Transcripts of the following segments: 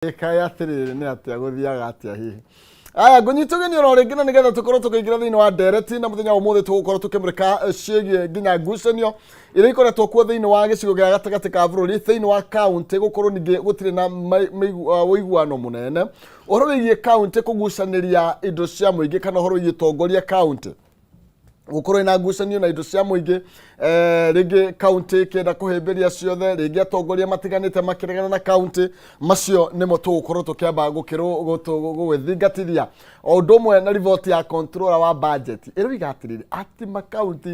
Ĩkaĩ atĩrĩrĩ, nĩ atĩa gũthiaga atĩa hihi? Aya ngũnyita ũgeni oro rĩngĩ na nĩgetha tũkorwo tũkĩingĩra thĩinĩ wa ndereti, na mũthenya wa ũmũthĩ tũgũkorwo tũkĩmũrĩka ciĩgiĩ nginya ngucanio iria ikoretwo kuo thĩinĩ wa gĩcigo gĩa gatagatĩ ka bũrũri, thĩinĩ wa kaunti gũkorwo ningĩ gũtirĩ na ũiguano mũnene ũhoro wĩgiĩ kaunti kũgucanĩria indo cia mũingĩ, kana ũhoro wĩgiĩ tongoria kaunti gũkorwo ina ngucanio na indo cia mũingĩ. Rĩngĩ kaunti ĩkĩenda kũhĩmbĩria ciothe, rĩngĩ atongoria matiganĩte makĩregana na kaunti. Macio nĩmo tũgũkorwo tũkĩamba gũgĩthingatithia, o ũndũ ũmwe na riboti ya controller wa budget ĩroiga atĩrĩrĩ, atĩ makaunti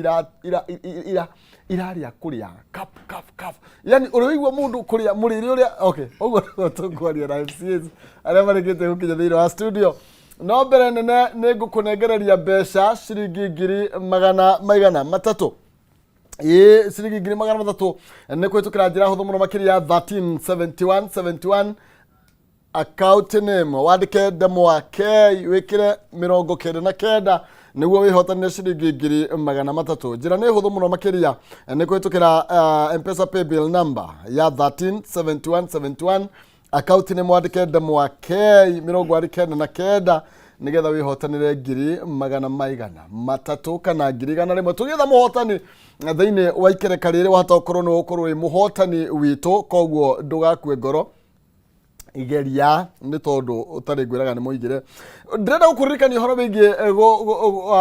irarĩa kũrĩa kap kap kap, yani ũrĩ ũigua mũndũ kũrĩa mũrĩre ũrĩa. Okay, ũguo nĩguo tũkwaria na MCAs arĩa marĩkĩtie gũkinya thĩinĩ wa studio. No mbere nene nĩ ngũkũnengereria mbeca ciringi ngiri magana maigana matatũ. Ĩĩ, ciringi 300,000 nĩ kũhĩtũkĩra njĩra hũthũ mũno makĩria, 1371 71, account name wandĩke ndemwa K, wĩkĩre 99, nĩguo wĩhotanĩre ciringi 300,000. Njĩra nĩ hũthũ mũno makĩria, nĩ kũhĩtũkĩra Mpesa paybill number ya 137171, account nĩ mwandĩke ndemwa K 99, nĩgetha wĩhotanĩre ngiri magana maigana matatũ kana 100,000. Tũgĩetha mũhotani thĩinĩ wa ikereka rĩrĩ, wahota gũkorwo nĩ ũgũkorwo wĩ mũhotani witũ, koguo ndũgakue ngoro, igeria, nĩ tondũ ũtarĩ ngwĩraga nĩ mũigĩre. Ndĩrenda gũkũririkania ũhoro wĩgiĩ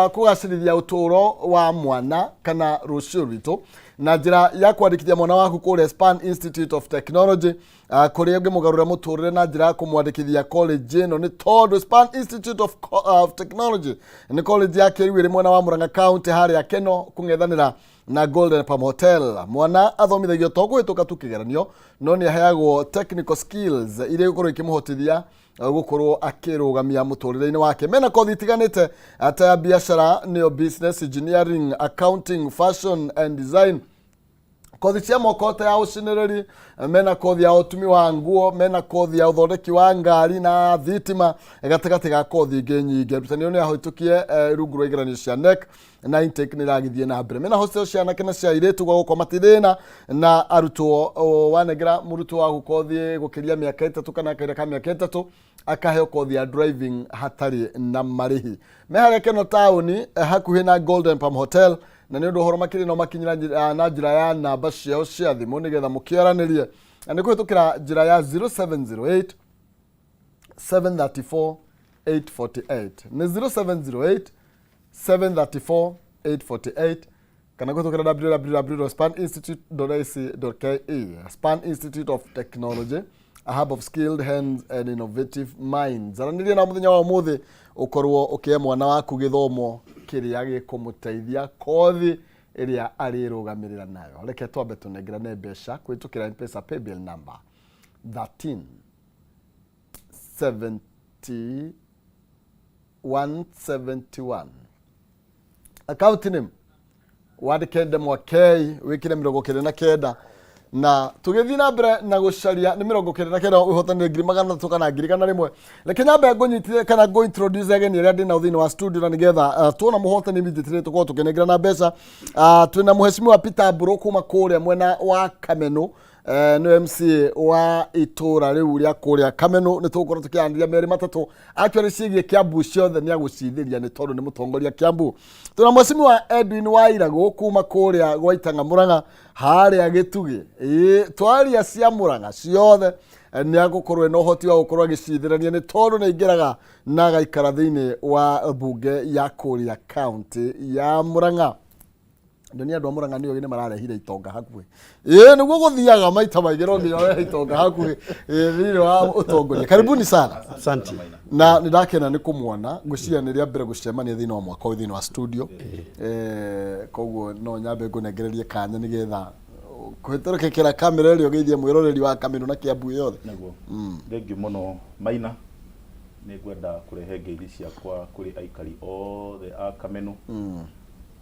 kũgacĩrithia ũtũũro wa mwana kana rũciũ rwitũ na njĩra ya kwandĩkithia mwana waku kũrĩa Span Institute of Technology, kũrĩa ũngĩmũgarũra mũtũrĩre na njĩra ya kũmwandĩkithia college ĩno, nĩ tondũ Span Institute of Technology nĩ college ya kĩrĩu ĩrĩ mwena wa Murang'a County, harĩa Keno, kũng'ethanĩra na Golden Palm Hotel. Mwana athomithagio to kũhĩtũka tu kĩgeranio, no nĩ aheagwo technical skills iria igũkorwo ikĩmũhotithia gũkorwo akĩrũgamia mũtũrĩre-inĩ wake. Mena kothi itiganĩte ta ya biacara, nĩyo business, engineering, accounting, fashion and design, kothi cia moko ta ya ũcinĩrĩri, mena kothi ya ũtumi wa nguo, mena kothi ya ũthondeki wa ngari na thitima, gatagatĩ ga kothi ingĩ nyingĩ. Arutani nĩ ahĩtũkie rungu rwa igeranio cia KNEC, na intake nĩ ĩragĩthiĩ na mbere. Mena hostel cia anake na cia airĩtu gwa gũkoma ti thĩna, na arutwo wanengera mũrutwo waku kothi gũkĩria mĩaka 3 kana kahinda ka mĩaka 3, akaheo kothi ya driving hatarĩ na marĩhi. Me harĩa Keno taũni, hakuhĩ na Golden Palm Hotel, na nĩ ũndũ ũhoro makĩria no makinyĩra na njĩra ya namba ciao cia thimũ nĩgetha mũkĩaranĩrie, na nĩ kũhĩtũkĩra njĩra ya 0708 734 848, nĩ 0708 734 848, kana kũhĩtũkĩra www.spaninstitute.ac.ke. Span Institute of Technology, a hub of skilled hands and innovative minds. Aranĩria na mũthenya wa ũmũthĩ ũkorwo ũkĩhe mwana waku gĩthomo kĩrĩa gĩkũmũteithia, kothi ĩrĩa arĩrũgamĩrĩra nayo. Reke twambe tũnengerane mbeca kũhĩtũkĩra Mpesa paybill number 13 70 171, account name wandĩke ndemwa K, wĩkĩre 99, na tũgĩthiĩ na mbere na gũcaria nĩ 99 ũhotanire 300,000 kana 100,000. Reke nyambe ngũnyitire kana ngũ introduce ageni arĩa ndĩ nao thĩinĩ wa studio, na nĩgetha tuona mũhotani immediately tũkorwo tũkĩnengera na mbeca. Twĩna mũheshimiwa Peter Mbũrũ kuma kũrĩa mwena wa Kameno, nĩ MCA wa itũra rĩu rĩa kũrĩa Kameno. Nĩ tũgũkorwo tũkĩaranĩria merĩ matatũ, actually ciĩgiĩ Kiambu ciothe nĩ agũcithĩria, nĩ tondũ nĩ mũtongoria Kiambu. Twĩna mheshimiwa Edwin wa Iragũ kuma kũrĩa gwa Itang'a Mũrang'a, harĩa Gĩtugĩ. Ĩĩ, twaria cia Mũrang'a ciothe nĩ agũkorwo ena ũhoti wa gũkorwo agĩcithĩrania, nĩ tondũ nĩ aingĩraga na agaikara thĩinĩ wa mbunge ya kũrĩa kaunti ya Mũrang'a. Nyonia andũ a Mũrang'a nĩ nĩ mararehire itonga hakuhĩ. Ĩĩ, nĩguo gũthiaga maita maingĩ, no nginya ũrehe itonga hakuhĩ, ĩĩ, thĩinĩ wa ũtongoria. Karibuni sana. Asante. Na nĩ ndakena nĩ kũmuona, ngwĩciria nĩ rĩa mbere gũcemania thĩinĩ wa mwaka ũyũ thĩinĩ wa studio. Koguo no nyambe ngũnengererie kanya nĩgetha kũhĩtũkĩra kamera ĩrĩa ũgeithie mwĩroreri wa Kameno na Kiambu yothe. Nĩguo, thengiũ mũno Maina. Nĩ ngwenda kũrehe ngeithi ciakwa kũrĩ aikari othe a Kameno.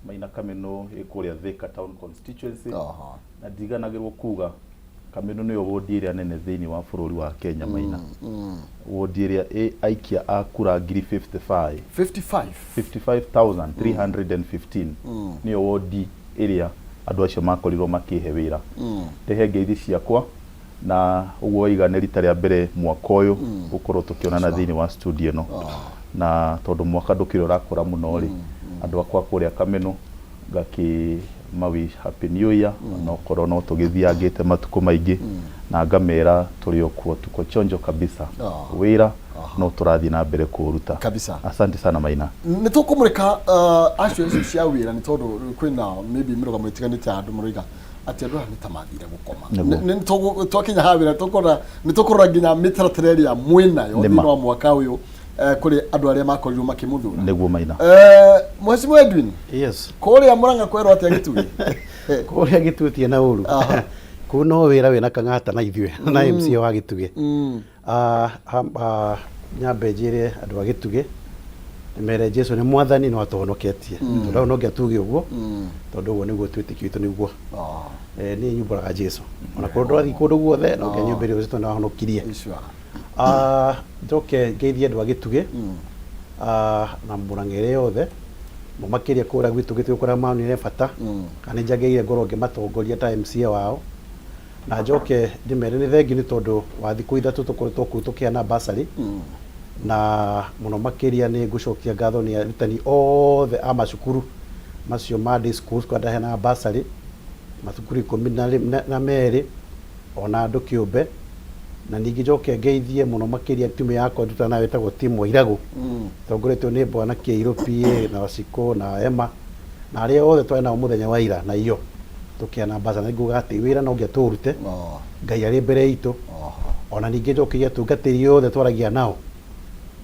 Maina, Kameno ĩ kũrĩa Thika Town constituency. Na ndiganagĩrwo kuga Kameno nĩyo wodi ĩrĩa nene thĩinĩ wa bũrũri wa Kenya. Maina, wodi ĩrĩa ĩ aikia a kura ngiri 55. 55. 55,315 nĩyo wodi ĩrĩa andũ acio makorirwo makĩhe wĩra. Ndehe ngeithi ciakwa Na ũguo waiga nĩ rita rĩa mbere mwaka ũyũ gũkorwo tũkĩonana thĩinĩ wa studio ĩno. Na tondũ mwaka ndũkĩrĩ ũrakũra mũno rĩ, andũ akwa kũrĩa Kameno ngakĩ ma wish happy new year, onokorwo no tũgĩthiangĩte matukũ maingĩ, na ngamera tũrĩ o kuo, tuko chonjo kabisa. Wĩra no tũrathiĩ na mbere kũũruta. Kabisa. Asante sana Maina. Nĩ tũkũmũrĩka acio icio cia wĩra, nĩ tondũ kwĩna maybe mĩrũgamo ĩtiganĩte ya andũ maroiga atĩ andũ aya nĩ ta mathire gũkoma. Nĩguo. Twakinya haha wĩra tũkora nĩ tũkũrora nginya mĩtaratara ĩrĩa mwĩnayo Nĩma. thĩinĩ wa mwaka ũyũ kũrĩ andũ arĩa makorirwo makĩmũthura. Nĩguo Maina. Mheshimiwa Edwin, Yes. kũrĩa Murang'a kwerwo atĩa Gĩtugĩ? Kũrĩa Gĩtugĩ na ũru. Kũu no wĩra wĩna kang'ata na ithuĩ na MCA wa Gĩtugĩ. Nyambe njĩre andũ a Gĩtugĩ mere Jesu nĩ mwathani no atũhonoketie. Tondũ hau no nginya tuge ũguo, tondũ ũguo nĩguo twĩtĩkio witũ nĩguo. Niĩ nyumbũraga Jesu. Ona korwo ndũrathiĩ kũndũ guothe no nginya nyumbĩre Jesu tondũ nĩwahonokirie. Njoke ngeithie andũ a Gĩtugĩ na Murang'a ĩrĩa yothe, makĩria kũrĩa gwitũ Gĩtugĩ kũrĩa monire bata, kana nĩ njagĩrĩire ngorwo ngĩmatongoria ta MCA wao. Na njoke ndĩmere nĩ thengiũ nĩ tondũ wa thikũ 3 tũkoretwo kũu tũkĩheana bursary, na mũno makĩria nĩ ngũcokia ngatho nĩ arutani othe a macukuru macio ma day schools kũrĩa ndaheanaga bursary, macukuru 12 ona andũ kĩũmbe. Na ningĩ njoke ngeithie mũno makĩria timu yakwa ndutaga nayo ĩtagwo timu Wairagũ, tongoretio nĩ Bwana Kĩirũ PA na Wacikũ na Emma na arĩa othe twarĩ nao mũthenya wa ira na iyo tũkĩheana bursary. Na nĩnguga atĩ wĩra no nginya tũũrute, Ngai arĩ mbere itũ. Ona ningĩ njokerie atungatĩri othe twaragia nao,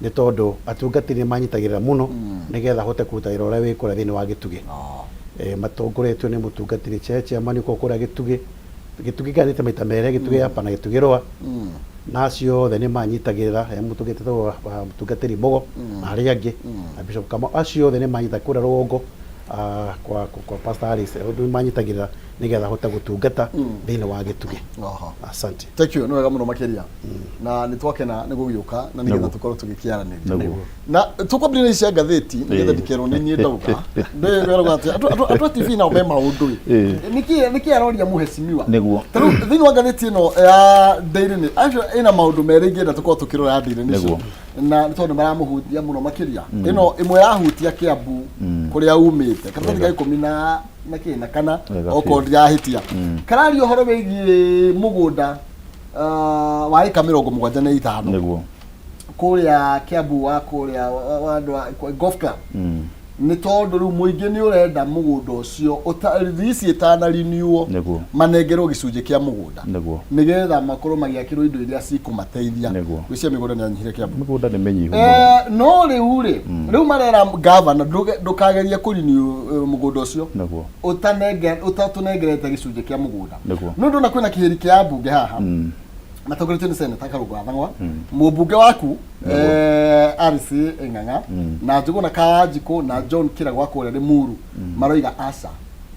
nĩ tondũ atungatĩri nĩ manyitagĩrĩra mũno nĩgetha hote kũruta wĩra ũrĩa wĩ kũrĩa thĩinĩ wa Gĩtugĩ. Matongoretio nĩ mũtungatĩri chairman ũkoragwo kũrĩa Gĩtugĩ. Gĩtugĩ kĩganĩte maita merĩ, Gĩtugĩ Upper na Gĩtugĩ Lower. Na acio othe nĩ manyitagĩrĩra, he mũtungatĩri wĩtagwo mũtungatĩri Mũgo na arĩa angĩ, na Bishop Kamau, acio othe nĩ manyita kũrĩa rũgongo kwa Pastor Alice, nĩ manyitagĩrĩra nĩgetha hote gũtungata thĩinĩ wa Gĩtugĩ. Asante. Thank you, nĩ wega mũno makĩria. Na nĩ twakena nĩ gũgĩũka na nĩgetha tũkorwo tũgĩkĩaranĩria. Na tũkwambĩrĩria na ici cia ngathĩti nĩgetha ndikerwo nĩ niĩ ndauga. Ndĩrerwo atĩ andũ a TV nao me maũndũ ĩ. Nĩkĩ aroria mũhecimiwa? Nĩguo. Ta rĩu thĩinĩ wa ngathĩti ĩno ya Daily Nation, actually ĩna maũndũ merĩ ingĩenda tũkorwo tũkĩrora ya Daily Nation. Na nĩ tondũ nĩ maramũhutia mũno makĩria. Ĩno ĩmwe yahutia Kiambu kũrĩa umĩte. Karatathi ga ikũmi na kĩ na kana okorwo ndirahĩtia. Kararia ũhoro wĩgiĩ mũgũnda wa ĩka 75. Nĩguo. Kũrĩa Kiambu wa kũrĩa wa andũ a golf club. Nĩ tondũ rĩu mũingĩ nĩ ũrenda mũgũnda ũcio lease ĩtana renew manengerwo gĩcunjĩ kĩa mũgũnda. Nĩgetha makorwo magĩakĩrwo indo iria cikũmateithia. Gwĩciria mĩgũnda nĩ yanyihire Kiambu. Mĩgũnda nĩ mĩnyihu mũno. No rĩu rĩ, rĩu marera gavana ndũkagerie kũ renew mũgũnda ũcio. Ũtatũnengerete gĩcunjĩ kĩa mũgũnda. No ndona kwĩna kĩhĩri kĩa ambunge haha. Matongoretio nĩ Senator Karũngũ wa Thang'wa, mũmbunge waku Alice Ng'ang'a na Njũgũna Kawanjikũ na John Kĩragu wa kũrĩa Limuru maroiga aca,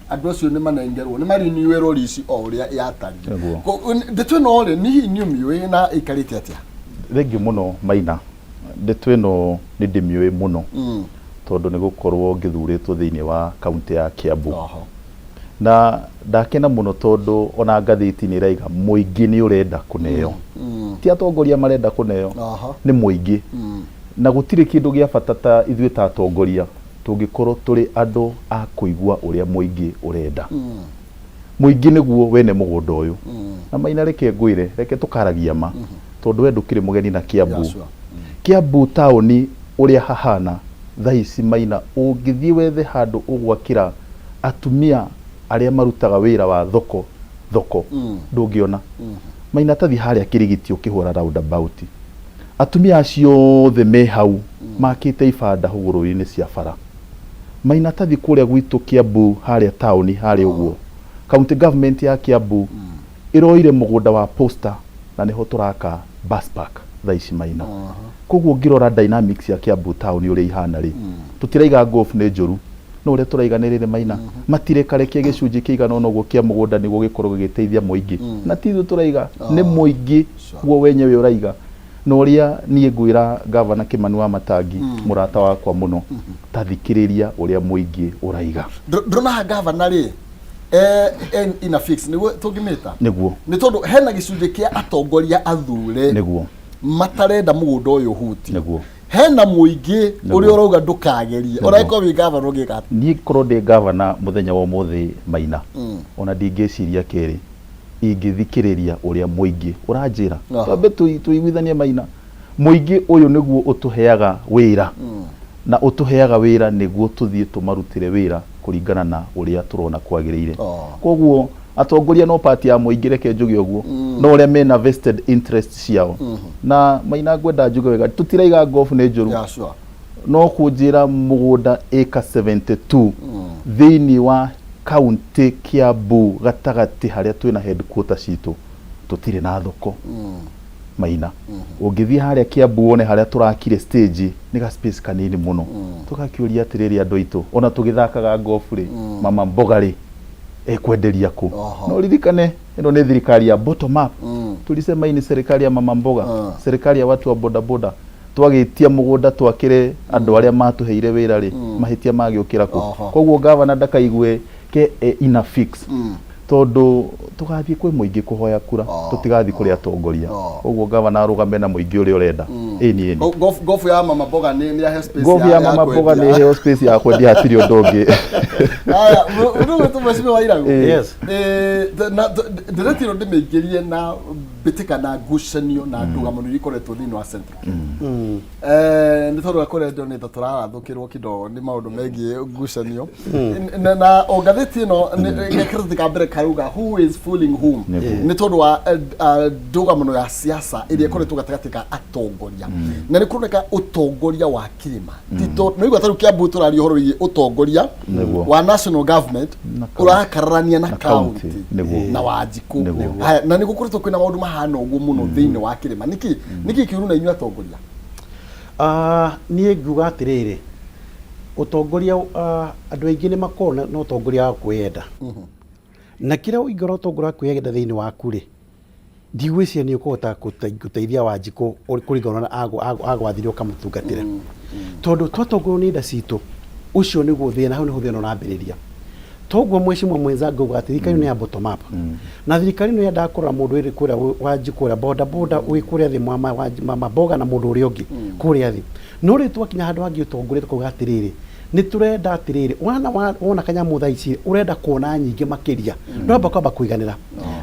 andũ acio nĩ manengerwo, nĩ marinewĩrwo lease o ũrĩa yatariĩ. Ndeto ĩno rĩ, nĩ hihi nĩ ũmĩũĩ na ĩikarĩte atĩa? Thengiũ mũno Maina, ndeto ĩno nĩ ndĩmĩũĩ mũno tondũ nĩ gũkorwo ngĩthurĩtwo thĩinĩ wa kaunti ya Kiambu. Na ndakena mũno tondũ ona ngathĩti nĩ ĩraiga mũingĩ nĩ ũrenda kũneo. Ti atongoria marenda kũneo, nĩ mũingĩ. Na gũtirĩ kĩndũ gĩa bata ta ithuĩ ta atongoria tũngĩkorwo tũrĩ andũ a kũigua ũrĩa mũingĩ ũrenda. Mũingĩ nĩguo wene mũgũnda ũyũ. Na Maina reke ngwĩre, reke tũkaragia ma, tondũ we ndũkĩrĩ mũgeni na Kiambu. Kiambu taũni ũrĩa hahana thaa ici Maina, ũngĩthiĩ wethe handũ ũgwakĩra atumia arĩa marutaga wĩra wa thoko thoko ndũngĩona. Maina tathi harĩa Kĩrigiti ũkĩhũra roundabout, atumia acio othe me hau makĩte ibanda hũgũrũrũ-inĩ cia bara. Maina tathi kũrĩa gwitũ Kiambu harĩa taũni harĩa ũguo, county government ya Kiambu ĩroire mũgũnda wa Posta na nĩho tũraka bus park thaa ici Maina. Koguo ũngĩrora dynamics ya Kiambu taũni ũrĩa ihana rĩ, tũtiraiga golf nĩ njũru, no ũrĩa tũraiga nĩ rĩrĩ Maina, matirekarekia gĩcunjĩ kĩigana ũna ũguo kĩa mũgũnda nĩguo gĩkorwo gĩgĩteithia mũingĩ. Na ti ithuĩ tũraiga, nĩ mũingĩ guo wenyewe ũraiga. Na ũrĩa niĩ ngwĩra Gavana Kĩmani wa Matangi, mũrata wakwa mũno, ta thikĩrĩria ũrĩa mũingĩ ũraiga. Ndĩrona haha gavana rĩ, Ina fix nĩguo tũngĩmĩta. Nĩguo. Nĩ tondũ hena gĩcunjĩ kĩa atongoria athure Nĩguo. matarenda mũgũnda ũyũ ũhutio. Nĩguo. Hena mũingĩ Nĩguo. ũrĩa ũrauga ndũkagerie Nĩguo. ona ĩkorwo wĩ gavana ũngĩka atĩa. Niĩ korwo ndĩ gavana mũthenya wa ũmũthĩ, Maina, ona ndingĩciria kerĩ, ingĩthikĩrĩria ũrĩa mũingĩ ũranjĩra. Twambe tũiguithanie, Maina, mũingĩ ũyũ nĩguo ũtũheaga wĩra, na ũtũheaga wĩra nĩguo tũthiĩ tũmarutĩre wĩra kũringana na ũrĩa tũrona kwagĩrĩire. Koguo atongoria no part ya mũingĩ, reke njuge ũguo, no ũrĩa mena vested interest ciao. Na Maina, ngwenda njuge wega, tũtiraiga golf nĩ njũru. No kũnjĩra mũgũnda ĩka 72 thĩinĩ wa kaunti Kiambu gatagatĩ harĩa twĩna headquarter citũ, tũtirĩ na thoko, Maina. Ũngĩthiĩ harĩa Kiambu wone harĩa tũrakire stage, nĩ ga space kanini mũno. Tũgakĩũria atĩrĩrĩ, andũ aitũ, ona tũgĩthakaga golf rĩ, mama mboga rĩ, ekwenderia kũ? No ririkane ĩno nĩ thirikari ya bottom up. Tulisema hii ni serikali ya mama mboga, serikali ya watu wa bodaboda. Twagĩtia mũgũnda twakĩre andũ arĩa matũheire wĩra rĩ, mahĩtia magĩũkĩra kũ? Koguo gavana ndakaigue ke ina fix, tondũ tũgathiĩ kwĩ mũingĩ kũhoya kura, tũtigathiĩ kũrĩ atongoria. Koguo gavana arũgame na mũingĩ ũrĩa ũrenda. Ĩni, ĩni. Golf ya mama mboga nĩ yahe space. Golf ya mama mboga nĩ heo space ya kwendia, hatirĩ ũndũ ũngĩ. Haya, rĩu gwĩtwo Mheshimiwa Wairagu. Yes. Na ndereti ĩno ndĩmĩingĩrie na mbĩtĩka na ngucanio na ndũgamano iria ikoretwo thĩinĩ wa Central. Nĩ tondũ kũrĩa ndĩronete tũrarathũkĩrwo kidogo nĩ maũndũ megiĩ ngucanio na o ngathĩti ĩno karatathi ka mbere karauga, "Who is fooling whom?" Nĩ tondũ wa ndũgamano ya siasa ĩrĩa ĩkoretwo gatagatĩ ka atongoria, na nĩ kũroneka ũtongoria wa kĩrĩma tito no igua tarĩu Kiambu tũraria ũhoro wĩgiĩ ũtongoria wa national government Na county. ũrakararania na Na county. county na Wanjikũ. Haya, na nĩ gũkoretwo kwĩna maũndũ mahana ũguo mũno thĩinĩ wa kĩrĩma. Nĩkĩ kĩũru na inyuĩ atongoria? Niĩ ngiuga atĩrĩrĩ, ũtongoria, andũ aingĩ nĩ makoragwo na ũtongoria wa kwĩyenda, na kĩrĩa ũingĩra ũtongoria wa kwĩyenda thĩinĩ waku rĩ, ndigwĩciria nĩ ũkũhota gũteithia Wanjikũ kũringana na agwathire ũkamũtungatĩra, tondũ twatongorio nĩ nda citũ, ũcio nĩguo thĩna, hau nĩho thĩna ũrambĩrĩria. Toguo mheshimiwa mwenzangu auga atĩ thirikari ĩno nĩ ya bottom up, na thirikari ĩno yendaga kũrora mũndũ wĩrĩ kũrĩa Wanjikũ, ũrĩa boda boda wĩ kũrĩa thĩ, mama mboga na mũndũ ũrĩa ũngĩ kũrĩa thĩ. No rĩu twakinya handũ hangĩ ũtongoria tũkauga atĩrĩrĩ, nĩ tũrenda atĩrĩrĩ, wona kanyamũ thaa ici ũrenda kuona nyingĩ makĩria, ndwamba kwamba kũiganĩra.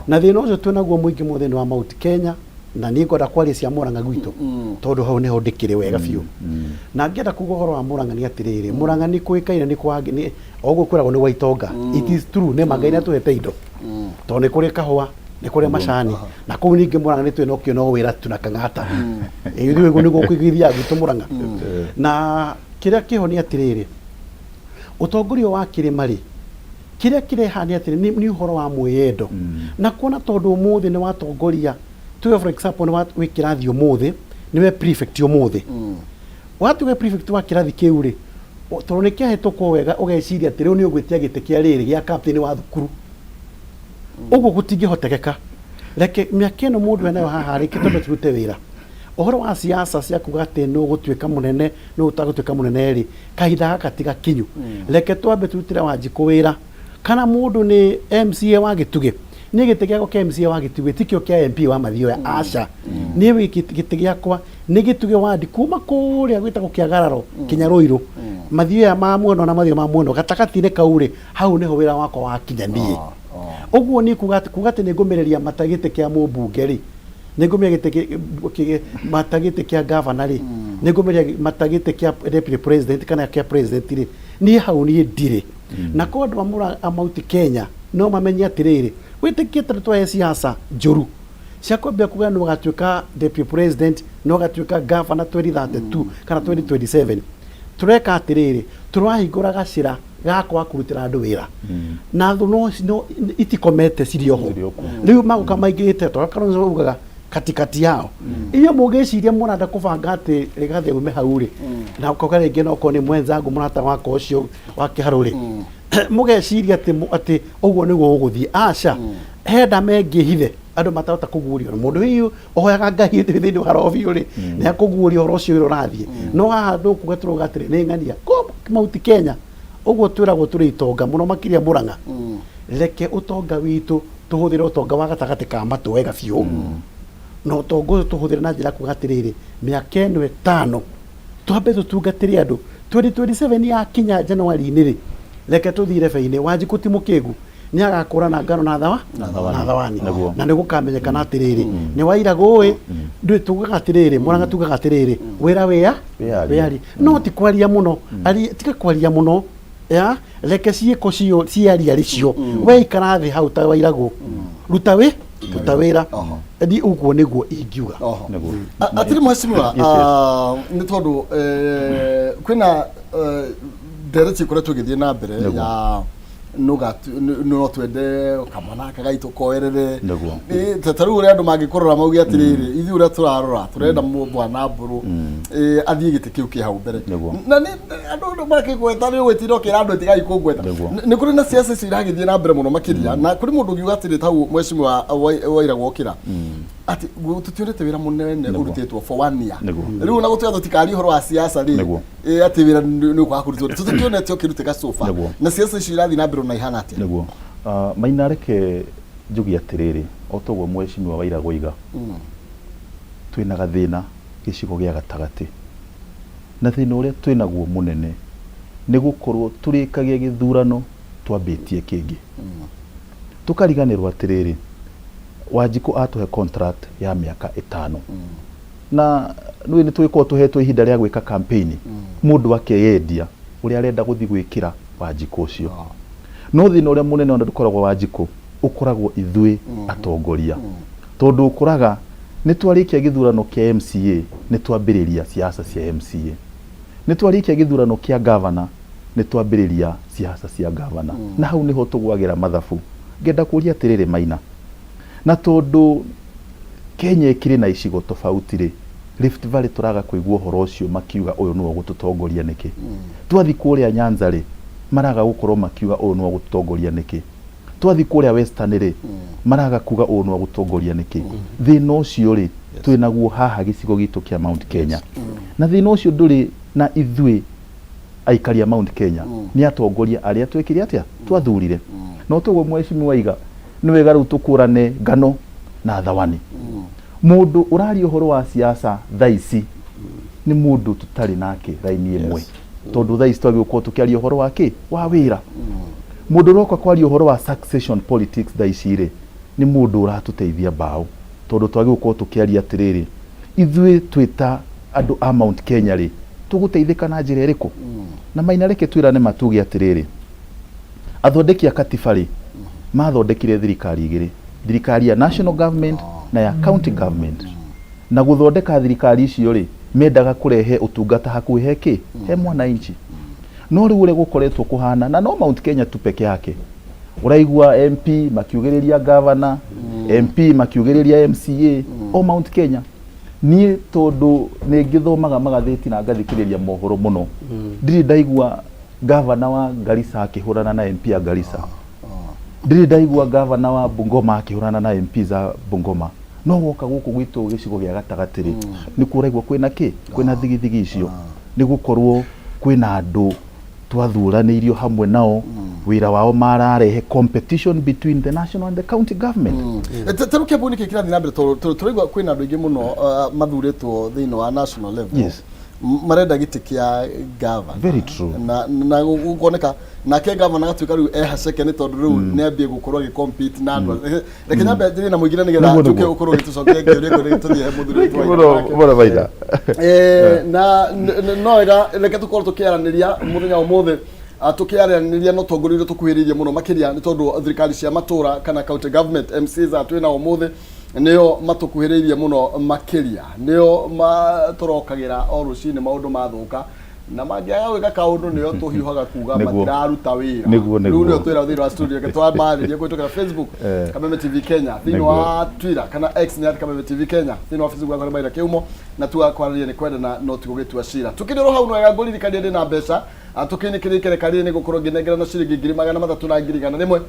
Na thĩna ũcio twĩnaguo mũingĩ mũno thĩinĩ wa Mount Kenya, na niĩ ngwenda kwaria cia Murang'a gwitũ, tondũ hau nĩho ndĩkĩrĩ wega biũ. Na ngĩenda kuga ũhoro wa Murang'a nĩ atĩrĩrĩ, Murang'a nĩ kũĩkaine nĩ kwa nĩ o ũguo kwĩragwo nĩ gwa itonga. It is true, nĩ ma Ngai nĩ atũhete indo, tondũ nĩ kũrĩ kahũa, nĩ kũrĩ macani, na kũu ningĩ Murang'a nĩ twĩna ũkĩona wĩra tu na kang'ata. Ĩĩ, ithuĩ ũguo nĩguo kũigithia gwitũ Murang'a. Na kĩrĩa kĩho nĩ atĩrĩrĩ, ũtongoria wa kĩrĩma rĩ, kĩrĩa kĩreha nĩ atĩrĩ, nĩ ũhoro wa mwĩyendo na kuona tondũ ũmũthĩ nĩ watongoria, tuge for example nĩ wĩ kĩrathi ũmũthĩ, nĩwe prefect ũmũthĩ, watuĩka prefect wa kĩrathi kĩu rĩ, tondũ nĩ kĩahĩtũkwo wega, ũgeciria atĩ rĩu nĩ ũgwĩtia gĩtĩ kĩa rĩrĩ gĩa captain wa thukuru. Ũguo gũtingĩhotekeka. Reke mĩaka ĩno mũndũ enayo haha rĩ, twambe tũrute wĩra. Ũhoro wa siasa cia kuga atĩ nũ ũgũtuĩka mũnene, nũ ũtagũtuĩka mũnene rĩ, kahinda gaka ti gakinyu. Reke twambe tũrutĩre Wanjikũ wĩra. Kana mũndũ nĩ MCA wa Gĩtugĩ, niĩ gĩtĩ gĩakwa kĩa MCA wa Gĩtugĩ tikĩo kĩa MP wa Mathioya, aca. Niĩ gĩtĩ gĩakwa nĩ Gĩtugĩ wandi, kuma kũrĩa gwĩtagwo Kĩagararo kinya Rũirũ, Mathioya ma mwena na Mathioya ma mwena gatagatĩ-inĩ kau rĩ, hau nĩho wĩra wakwa wakinya niĩ. Ũguo niĩ kuga atĩ nĩ ngũmĩrĩria mata gĩtĩ kĩa mũmbunge rĩ, nĩ ngũmĩrĩria gĩtĩ mata gĩtĩ kĩa gavana rĩ, nĩ ngũmĩrĩria mata gĩtĩ kĩa deputy president kana kĩa president rĩ, niĩ hau niĩ ndirĩ. Na kwa andũ a a Mount Kenya no mamenye atĩrĩrĩ, wĩtĩkie tondũ twahe siasa njũru cia kwambia kuga nĩ ũgatuĩka deputy president, nĩ ũgatuĩka governor 2032 kana 2027, tũreka atĩrĩrĩ, tũrahingũra gacĩra ga kwaga kũrutĩra andũ wĩra, na thũ no itikomete, cirĩ oho. Cirĩ o kuo. Rĩu magũka maingĩrĩte tondũ Kalonzo augaga katikati yao. Inyuĩ mũngĩciria mũrenda kũbanga atĩ Rigathĩ aume hau rĩ, na ũkauga rĩngĩ no korwo nĩ mwenzangu mũrata wakwa ũcio wa kĩharũ rĩ, mũgeciria atĩ ũguo nĩguo ũgũthiĩ, aca. Henda mengĩhithe andũ matahota kũguũrio. Mũndũ hihi ũhoyaga Ngai thĩinĩ wa roho biũ rĩ, nĩ akũguũria ũhoro ũcio ũrĩa ũrathiĩ. No haha ndũkuga tũrauga atĩrĩ nĩ ng'ania ko Mount Kenya ũguo twĩragwo tũrĩ itonga mũno makĩria Murang'a. Reke ũtonga witũ tũhũthĩre ũtonga wa gatagatĩ ka matũ wega biũ, na ũtonga ũyũ tũhũthĩre na njĩra ya kuga atĩrĩrĩ, mĩaka ĩno 5 twambe tũtungatĩre andũ. 2027 yakinya January-inĩ rĩ, reke tũthiĩ rebe-inĩ. Wanjikũ ti mũkĩgu, nĩ agakũrana ngano na thawa Na thawani. Na thawani. Nĩguo. Na nĩ gũkamenyekana atĩrĩrĩ, nĩ wairagũ ĩ ndũĩ tugaga atĩrĩrĩ, Mũrang'a tugaga atĩrĩrĩ, wĩra wĩa Wĩyarie. wĩyarie, no ti kwaria mũno. Tiga kwaria mũno ya reke ciĩko cio ciaria arĩ cio. We ikara thĩ hau ta wairagũ, ruta wĩ ruta wĩra. Ni ũguo nĩguo ingiuga. Nĩguo. Atĩrĩ mheshimiwa, Yes. nĩ tondũ kwĩna ndereti ĩkoretwo ĩgĩthiĩ na mbere ya no twende kamwana gaka gaitũ koerere. Nĩguo. Ta rĩu ũrĩa andũ mangĩkũrora mauge atĩrĩrĩ, ithuĩ ũrĩa tũrarora tũrenda bwana Mbũrũ athiĩ gĩtĩ kĩu kĩ hau mbere. Na nĩ andũ nĩ makĩgweta nĩ ũgwĩtinda ũkĩra andũ tigai kũngweta. Nĩ kũrĩ na siasa icio iragĩthiĩ na mbere mũno makĩria, na kũrĩ mũndũ ũngiuga atĩrĩ, tau mheshimiwa Wairagũ okĩra atĩ tũtionete wĩra mũnene ũrutĩtwo for one year. Rĩu ona gũtuĩka tũtikaria ũhoro wa siasa rĩ, atĩ wĩra nĩ ũkwaga kũrutwo, tũtikĩonete ũkĩrutĩka so far. Na siasa icio irathiĩ na mbere ona ihana atĩa? Nĩguo. Maina, reke njuge atĩrĩrĩ, o toguo mheshimiwa Wairagũ oiga, twĩna gathĩna gĩcigo gĩa gatagatĩ, na thĩna ũrĩa twĩnaguo mũnene nĩ gũkorwo tũrĩkagia gĩthurano twambĩtie kĩngĩ, tũkariganĩrwo atĩrĩrĩ, Wanjikũ atũhe contract ya mĩaka 5, na nĩũĩ nĩ tũgĩkorwo tũhetwo ihinda rĩa gwĩka campaign, mũndũ akeyendia ũrĩa arenda gũthiĩ gwĩkĩra Wanjikũ ũcio. No thĩna ũrĩa mũnene ona ndũkoragwo Wanjikũ, ũkoragwo ithuĩ atongoria, tondũ ũkoraga nĩ twarĩkia gĩthurano kĩa MCA, nĩ twambĩrĩria siasa cia MCA, nĩ twarĩkia gĩthurano kĩa gavana, nĩ twambĩrĩria siasa cia gavana, na hau nĩho tũgwagĩra mathabu. Ngenda kũria atĩrĩrĩ Maina, na tondũ Kenya ĩkĩrĩ na icigo tofauti rĩ, Rift Valley tũraga kũigua ũhoro ũcio makiuga ũyũ nĩwe ũgũtũtongoria nĩkĩ? Twathiĩ kũrĩa Nyanza rĩ, maraga gũkorwo makiuga ũyũ nĩwe ũgũtũtongoria nĩkĩ? Twathiĩ kũrĩa Western rĩ, maraga kuga ũyũ nĩwe ũgũtũtongoria nĩkĩ? Thĩna ũcio rĩ, twĩnaguo haha gĩcigo gitũ kĩa Mount Kenya, na thĩna ũcio ndũrĩ na ithuĩ aikari a Mount Kenya, nĩ atongoria arĩa twekire atĩa, twathurire. No toguo mheshimiwa aiga, nĩ wega rĩu tũkũrane ngano na thawani. Mũndũ ũraria ũhoro wa siasa thaa ici nĩ mũndũ tũtarĩ nake raini ĩmwe, tondũ thaa ici twagĩrĩirwo gũkorwo tũkĩaria ũhoro wa kĩ wa wĩra. Mũndũ ũroka kwaria ũhoro wa succession politics thaa ici rĩ, nĩ mũndũ ũratũteithia mbaũ, tondũ twagĩrĩirwo gũkorwo tũkĩaria atĩrĩrĩ, ithuĩ twĩ ta andũ a Mount Kenya rĩ, tũgũteithĩka na njĩra ĩrĩkũ? Na Maina, reke twĩrane matuge atĩrĩrĩ, athondeki a katiba rĩ, mathondekire thirikari igĩrĩ, thirikari ya national government na ya county government. Na gũthondeka thirikari icio rĩ, mendaga kũrehe ũtungata hakuhĩ he kĩ he mwananchi. No rĩu ũrĩa gũkoretwo kũhana, na no Mount Kenya tu peke yake, ũraigua MP makiugĩrĩria governor, MP makiugĩrĩria MCA, o Mount Kenya. Niĩ tondũ nĩ ngĩthomaga magathĩti na ngathikĩrĩria mohoro mũno, ndirĩ ndaigua gavana wa Garissa akĩhũrana na MP ya Garissa, ndirĩ ndaigua gavana wa Bungoma akĩhũrana na MP za Bungoma. No woka gũkũ gwitũ gĩcigo gĩa gatagatĩ rĩ, nĩkuo ũraigua kwĩna kĩ kwĩna thigithigi icio, nĩ gũkorwo kwĩna andũ twathuranĩirio hamwe nao, wĩra wao mararehe competition between the national and the county government. Ta rĩu Kĩambu nĩkĩ kĩrathiĩ na mbere, tondũ tũraigua kwĩna andũ aingĩ mũno mathurĩtwo thĩinĩ wa national level marenda gĩtĩ kĩa gavana. Very true. Na gũkoneka nake gavana agatuĩka rĩu ehaceke, nĩ tondũ rĩu nĩ ambie gũkorwo agĩ compete na andũ. Reke nyambe njĩrie na mũingĩ nĩgetha Nĩguo, tũke nĩguo. ũkorwo ũgĩtũcokeria kĩũria kĩu tũthiĩ he mũthuri witũ Mũno Waithaka. mũno Maina. Na no wega reke tũkorwo tũkĩaranĩria mũthenya wa ũmũthĩ, tũkĩaranĩria no tongoria ũrĩa tũkuhĩrĩirie mũno makĩria, nĩ tondũ thirikari cia matũra kana county government MCAs a twĩnao ũmũthĩ nĩo matũkuhĩrĩirie mũno makĩria, nĩo matũrokagĩra o rũcinĩ maũndũ mathũka, na mangĩaga gwĩka kaũndũ nĩo tũhiũhaga kuga matiraruta wĩra. Nĩguo. Rĩu nĩo twĩra thĩinĩ wa studio. Reke twamarĩrie kũhĩtũkĩra Facebook, Kameme TV Kenya, thĩinĩ wa Twitter kana X nĩ @KamemeTV Kenya, thĩinĩ wa Facebook yakwa nĩ Maina Kĩhumo, na tuga kwarĩria nĩ kwendana no ti gũgĩtua cira. Tukĩrĩ oro hau, no wega ngũririkanie ndĩ na mbeca. Tũkĩinĩkĩria ikereka rĩrĩ nĩ gũkorwo ngĩnengera na ciringi 300,000 na 100,000.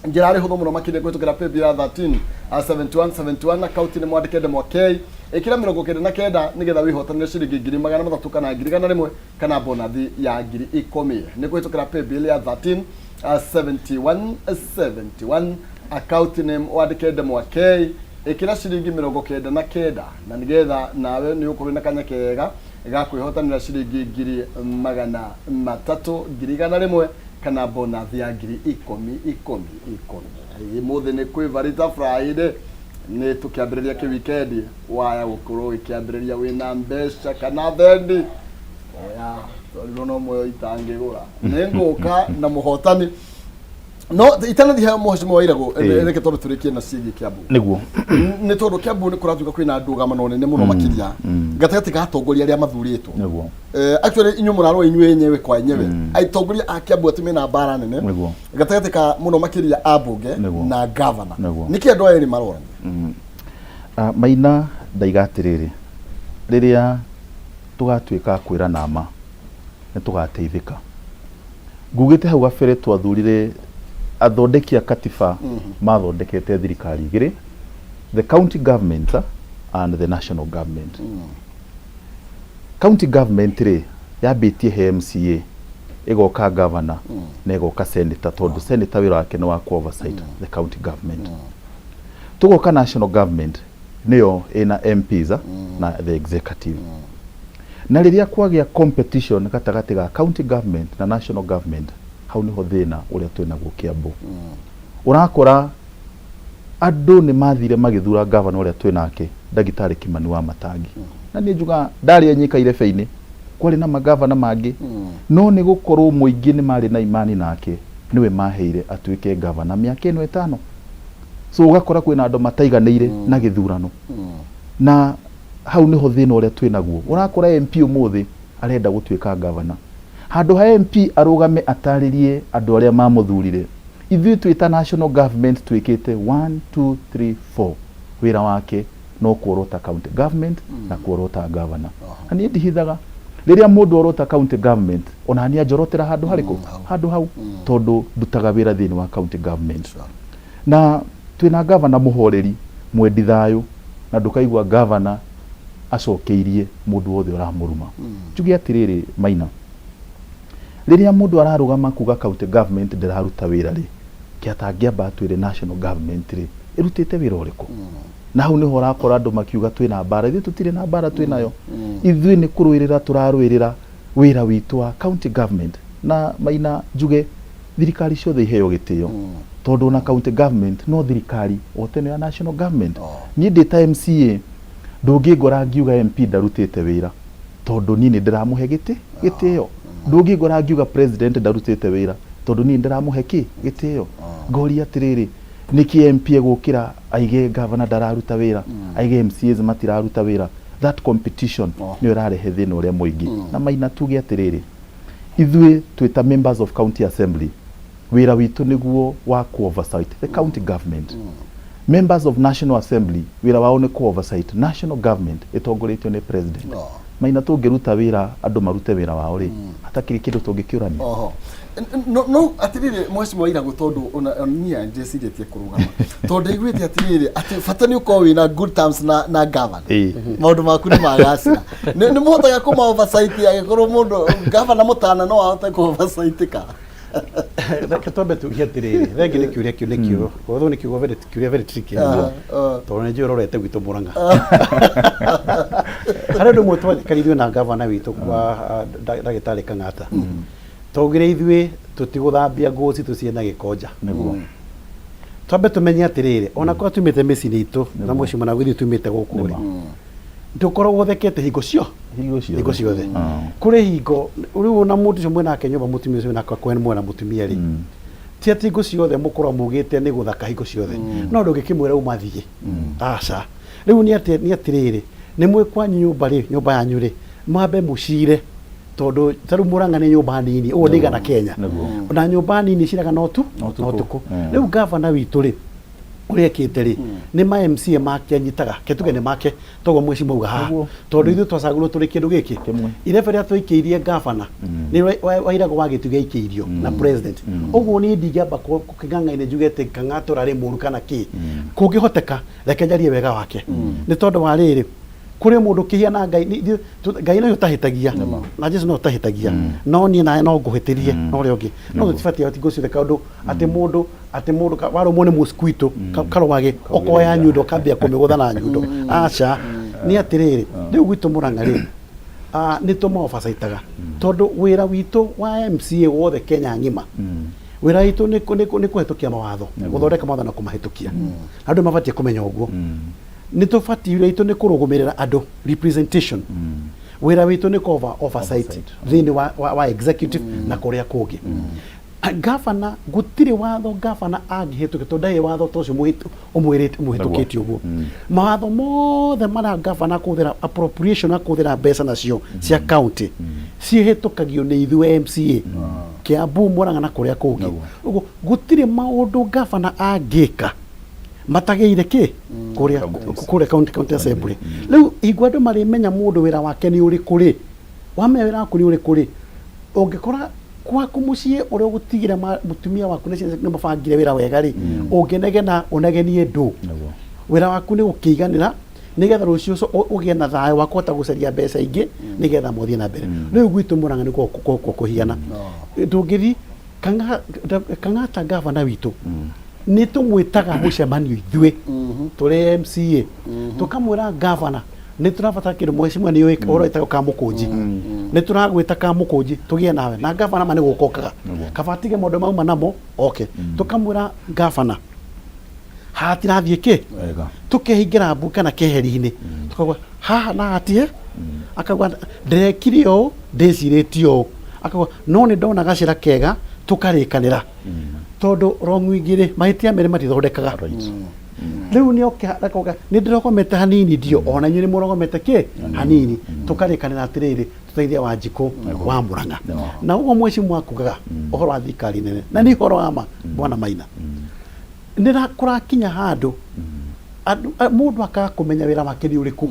Njĩra arĩ hũthũ mũno makĩria, kũhĩtũkĩra paybill ya 13 71 71, akaunti nĩ mwandĩke ndemwa K, ĩkĩra 99, nĩgetha wĩhotanĩre ciringi 300,000 kana 100,000 kana bonathi ya 10,000. Nĩ kũhĩtũkĩra paybill ya 13 71 71 account name wandĩke ndemwa K ĩkĩra ciringi 99 na nĩgetha nawe nĩ ũkorwo na kanya kega ga kwĩhotanĩra ciringi 300,000, 100,000 kana bonus ya 10,000 10,000 10,000. Mũthĩ nĩ kwĩ Friday nĩ tũkĩambĩrĩria kĩ weekend waya gũkorwo gĩkĩambĩrĩria wĩna mbeca kana thendi oya twarirwo no muoyo itangĩgũra nĩ ngũka na mũhotani no itanathiĩ he mheshimiwa Wairagũ. Reke twambe tũrĩkie na ciĩgiĩ Kiambu. Nĩguo. Nĩ tondũ Kiambu nĩ kũratuĩka kwĩna ndũgamano nene mũno makĩria gatagatĩ ga atongoria arĩa mathurĩtwo. Actually inyuĩ mũrarũa inyuĩ enyewe kwa enyewe, atongoria a Kiambu atĩ mena mbara nene gatagatĩ ka mũno makĩria ambunge na gavana. Nĩkĩ andũ aya erĩ marorania? Maina ndaiga atĩrĩrĩ, rĩrĩa tũgatuĩka a kwĩrana ma nĩ tũgateithĩka. Ngugĩte hau gabere twathurire athondeki a katiba mathondekete thirikari igĩrĩ, the county government and the national government. County government rĩ yambĩtie he MCA, ĩgoka governor na ĩgoka senator, tondũ senator wĩra wake nĩ wa ku oversight the county government. Tũgoka national government nĩyo ĩna MPs na the executive. Na rĩrĩa kwagĩa competition gatagatĩ ga county government na national government, hau nĩho thĩna ũrĩa twĩnaguo Kiambu. Ũrakora andũ nĩ mathire magĩthura governor ũrĩa twĩnake, ndagĩtarĩ Kimani wa Matangi, na niĩ njuga ndarĩ anyika irebe-inĩ, kwarĩ na magavana mangĩ, no nĩ gũkorwo mũingĩ nĩ marĩ na imani nake, nĩwe maheire atuĩke gavana mĩaka ĩno 5. So ũgakora kwĩna andũ mataiganĩire na gĩthurano, na hau nĩho thĩna ũrĩa twĩnaguo. Ũrakora MP ũmũthĩ arenda gũtuĩka gavana, handũ ha MP arũgame atarĩrie andũ arĩa mamũthurire, ithuĩ twĩta national government twĩkĩte 1 2 3 4, wĩra wake no kuorota county government na kuorota governor. Na niĩ ndihithaga, rĩrĩa mũndũ orota county government, ona niĩ anjorotera handũ harĩkũ? Handũ hau, tondũ ndutaga wĩra thĩinĩ wa county government. Na twĩna gavana mũhoreri, mwendi thayũ, na ndũkaigua gavana acokeirie mũndũ wothe ũramũruma. Njuge atĩrĩrĩ Maina, rĩrĩa mũndũ ararũgama kuga county government ndĩraruta wĩra rĩ, kĩatangĩamba atwĩre national government rĩ ĩrutĩte wĩra ũrĩkũ? Na hau nĩho ũrakora andũ makiuga twĩna mbara. Ithuĩ tũtirĩ na mbara twĩnayo, ithuĩ nĩ kũrũĩrĩra tũrarũĩrĩra wĩra witũ wa county government. Na Maina njuge thirikari ciothe iheo gĩtĩo, tondũ ona county government no thirikari o teno ya national government. Niĩ ndĩ ta MCA ndũngĩngora ngiuga MP ndarutĩte wĩra, tondũ niĩ nĩ ndĩramũhe gĩtĩ gĩtĩo. Ndũngĩngora ngiuga president ndarutĩte wĩra, tondũ niĩ ndĩramũhe kĩ gĩtĩo. Ngoria atĩrĩrĩ, nĩkĩ MP egũkĩra aige governor ndararuta wĩra, aige MCAs matiraruta wĩra? That competition nĩyo ĩrarehe thĩna ũrĩa mũingĩ. Na Maina tuge atĩrĩrĩ, ithuĩ twĩta members of county assembly, wĩra witũ nĩguo wa ku oversight the county government. Members of national assembly, wĩra wao nĩ ku oversight national government ĩtongoretio nĩ president. Maina tũngĩruta wĩra, andũ marute wĩra wao rĩ, hatakĩrĩ kĩndũ tũngĩkĩũrania. Oho. No atiriri mheshimiwa Wairagũ, tondũ ona niĩ ndĩcirĩtie kũrũgama, tondũ ndaiguĩte atiriri atĩ bata nĩ ũkorwo wĩna good terms na governor, maũndũ maku nĩ magacĩra. Nĩ mũhotaga kũma oversight agĩkorwo mũndũ governor mũtana no ahote kũ oversight ka? Reke twambe tuge atĩrĩrĩ, thengi nĩ kĩũria kĩu nĩ kĩo although nĩ kiugo very kĩũria very tricky, tondũ nĩ njũĩ ũrorete gwitũ Mũrang'a. Harĩ ũndũ ũmwe twandĩkanire ithuĩ na gavana witũ kwa ndagĩtarĩ Kang'ata, twaugire ithuĩ tũtigũthambia nguo citũ ciĩna gĩko nja. Twambe tũmenye atĩrĩrĩ, ona korwo tumĩte mĩciĩ-inĩ itũ na mũciĩ na ithuĩ tumĩte gũkũ rĩ, ndũkoragwo ũthekete hingo cio hingo ciothe. Hingo ciothe. Kũrĩ hingo rĩu ona mũndũ ũcio mwĩnake nyũmba, mũtumia ũcio mwĩnake kwene mwena mũtumia rĩ, ti atĩ hingo ciothe mũkorwo mugĩte nĩ gũthaka hingo ciothe, no ndũngĩkĩmwĩra uma thiĩ, aca. Rĩu nĩ atĩ nĩ atĩrĩrĩ, nĩ mwĩ kwanyu nyũmba rĩ, nyũmba yanyu rĩ, mwambe mũcire, tondũ ta rĩu Mũrang'a nĩ nyũmba nini ũguo ndĩigana Kenya. Na nyũmba nini ciraga no tu No no tukũ. Tukũ. Rĩu gavana witũ rĩ, ũrĩa ekĩte rĩ, nĩ ma MCA make anyitaga, ke tuge nĩ make toguo mweci mauga haha, tondũ ithuĩ twacagũrwo tũrĩ kĩndũ gĩkĩ Kĩmwe. irebe rĩrĩa twaikĩirie gavana nĩ Wairagũ wa Gĩtugĩ aikĩirio na president. Ũguo niĩ ndingĩamba kũng'ang'aine njuge atĩ Kang'ata ũrarĩ mũru kana kĩ. Kũngĩhoteka reke njarie wega wake, nĩ tondũ wa rĩrĩ, Kũrĩ mũndũ ũkĩhiana Ngai, Ngai no ũtahĩtagia na Jesu no ũtahĩtagia, no niĩ nawe no ngũhĩtĩrie na ũrĩa ũngĩ no tũtibatiĩ hingo ciothe kaũndũ atĩ mũndũ atĩ mũndũ warũmwo nĩ mosquito karwage ũkoya nyundo ũkambia kũmĩgũtha na nyundo. Aca, nĩ atĩrĩrĩ, rĩu gwitũ Mũrang'a rĩ, nĩ tũmaobacaitaga tondũ wĩra witũ wa MCA wothe Kenya ng'ima, wĩra witũ nĩ kũhetũkia mawatho, gũthondeka mawatho na kũmahĩtũkia. Andũ mabatiĩ kũmenya ũguo. Nĩ tũbatiĩ, wĩra witũ nĩ kũrũgamĩrĩra andũ, representation. Wĩra witũ nĩ kũ oversight Oversight. thĩinĩ wa executive na kũrĩa kũngĩ. Gavana, gũtirĩ watho gavana angĩhĩtũkia tondũ ndarĩ watho ta ũcio ũmwĩrĩte ũmũhĩtũkĩtie ũguo. Mawatho mothe marĩa gavana akũhũthĩra appropriation, akũhũthĩra mbeca nacio cia county, cihĩtũkagio nĩ ithuĩ MCA Kiambu, Murang'a na kũrĩa kũngĩ. Ũguo gũtirĩ maũndũ gavana angĩka matagĩire kĩ kũrĩa Counties. Kũrĩa county assembly. Rĩu hingo andũ marĩmenya mũndũ wĩra wake nĩ ũrĩkũ rĩ, wamenya wĩra waku nĩ ũrĩkũ rĩ, ũngĩkora gwaku mũciĩ ũrĩa ũgũtigĩra mũtumia waku na ciana nĩ mabangire wĩra wega rĩ, ũngĩnegena ũnegenie ndũ. Wĩra waku nĩ gũkĩiganĩra nĩgetha rũciũ ũgĩe na thayũ wa kũhota gũcaria mbeca ingĩ nĩgetha mũthiĩ na mbere. Rĩu gwitũ Mũrang'a nĩ kũhiana tũngĩthi Kang'ata, gavana witũ, nĩ tũmwĩtaga mũcemanio ithuĩ tũrĩ MCA, tũkamwĩra, "Gavana, nĩ tũrabatara kĩndũ." Mheshimiwa, nĩ ũĩ ũhoro wĩtagwo kamũkũnji. Nĩ tũragwĩta kamũkũnji tũgĩe nawe na gavana. Ma nĩ gũka okaga. Kaba atige maũndũ mauma namo oke. Tũkamwĩra, "Gavana, hatirathiĩ kĩ." Tukehingĩra mbu kana keheri-inĩ, tukauga haha na hatie. Akauga, "Ndĩrekire ũũ, ndĩcirĩtie ũũ." Akauga, "No nĩ ndona gacĩra kega." Tũkarĩkanĩra tondũ wrong ingĩ rĩ, mahĩtia merĩ matithondekaga. Rĩu nĩ oke akauga, "Nĩ ndĩrogomete hanini." Ndio, ona inyuĩ nĩ mũrogomete kĩ hanini. Tũkarĩkanĩra atĩrĩrĩ, tũteithie Wanjikũ wa Mũrang'a. Na ũguo mheshimiwa akugaga ũhoro wa thirikari nene, na nĩ ũhoro wa ma, bwana Maina, nĩ kũrakinya handũ andũ mũndũ akaga kũmenya wĩra wake nĩ ũrĩkũ,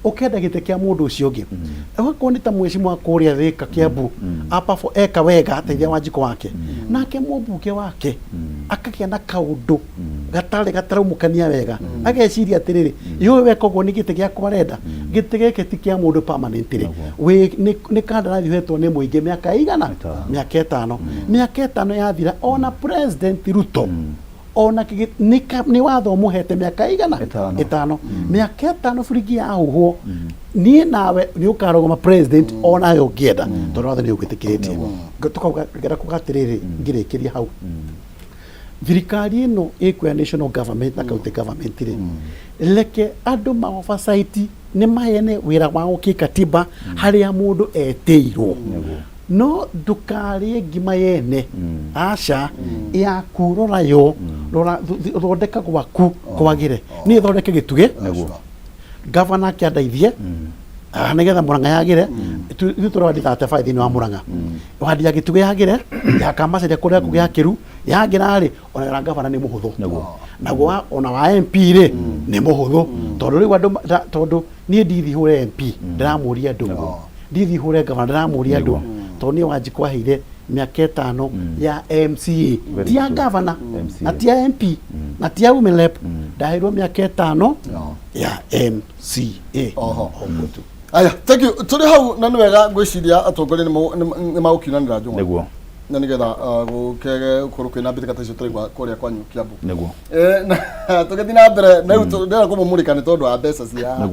ũkenda gĩtĩ kĩa mũndũ ũcio ũngĩ. Ũgakorwo nĩ ta mheshimiwa kũrĩa Thĩka, Kiambu, apafo eka wega ateithia Wanjikũ wake, nake mũmbunge wake akagĩa na kaũndũ gatarĩ gataraumũkania wega, ageciria atĩrĩrĩ, yũĩ weka ũguo nĩ gĩtĩ gĩakwa arenda. Gĩtĩ gĩkĩ ti kĩa mũndũ permanently. Wĩ nĩ kandarathi ũhetwo nĩ mũingĩ mĩaka ĩigana? 5. Mĩaka 5. Mĩaka 5 yathira, ona President Ruto ona nĩ watho ũmũhete mĩaka ĩigana? 5. 5. Mĩaka 5 biringi yahuhwo, niĩ nawe nĩ ũkarũgama president onawe ũngĩenda, tondũ watho nĩ ũgwĩtĩkĩrĩtie. Tukauga, ngenda kuga atĩrĩrĩ, ngĩrĩkĩria hau, thirikari ĩno ĩkuoya national government na county government rĩ, reke andũ ma oversight nĩ maheane wĩra wao kĩkatiba harĩa mũndũ etĩirwo. No ndũkarĩe ngima yene, aca, yaku rora yo, rora thondeka gwaku kwagĩre. Niĩ thondeke gĩtugĩ, gavana akĩandeithie nĩgetha Mũrang'a yagĩre. Ithuĩ tũrĩ wadi 35 thĩinĩ wa Mũrang'a. Wadi ya gĩtugĩ yagĩre, ya Kamacaria kũrĩa kũgĩa kĩru yagĩra rĩ, ona na gavana nĩ mũhũthũ. Naguo ona wa MP rĩ, nĩ mũhũthũ, tondũ rĩu andũ tondũ niĩ ndithi hũre MP ndĩramũria andũ, ndithi hũre gavana ndĩramũria andũ, tondũ niĩ Wanjikũ aheire mĩaka 5 ya MCA, Very ti ya true. gavana MCA. na ti ya MP na ti ya women rep. Ndaheirwo mĩaka 5 ya MCA. Ũguo tu. Aya, thank you. Tũrĩ hau na nĩ wega, ngwĩciria atongoria nĩ magũkiunanĩra njũng'wa na nĩgetha gũkege gũkorwo kwĩna mbĩtĩka ta icio tũraigua kũrĩa kwanyu Kiambu. Na tũgĩthiĩ na mbere na rĩu ndĩrenda kũmũmũrĩka nĩ tondũ wa mbeca cia haha.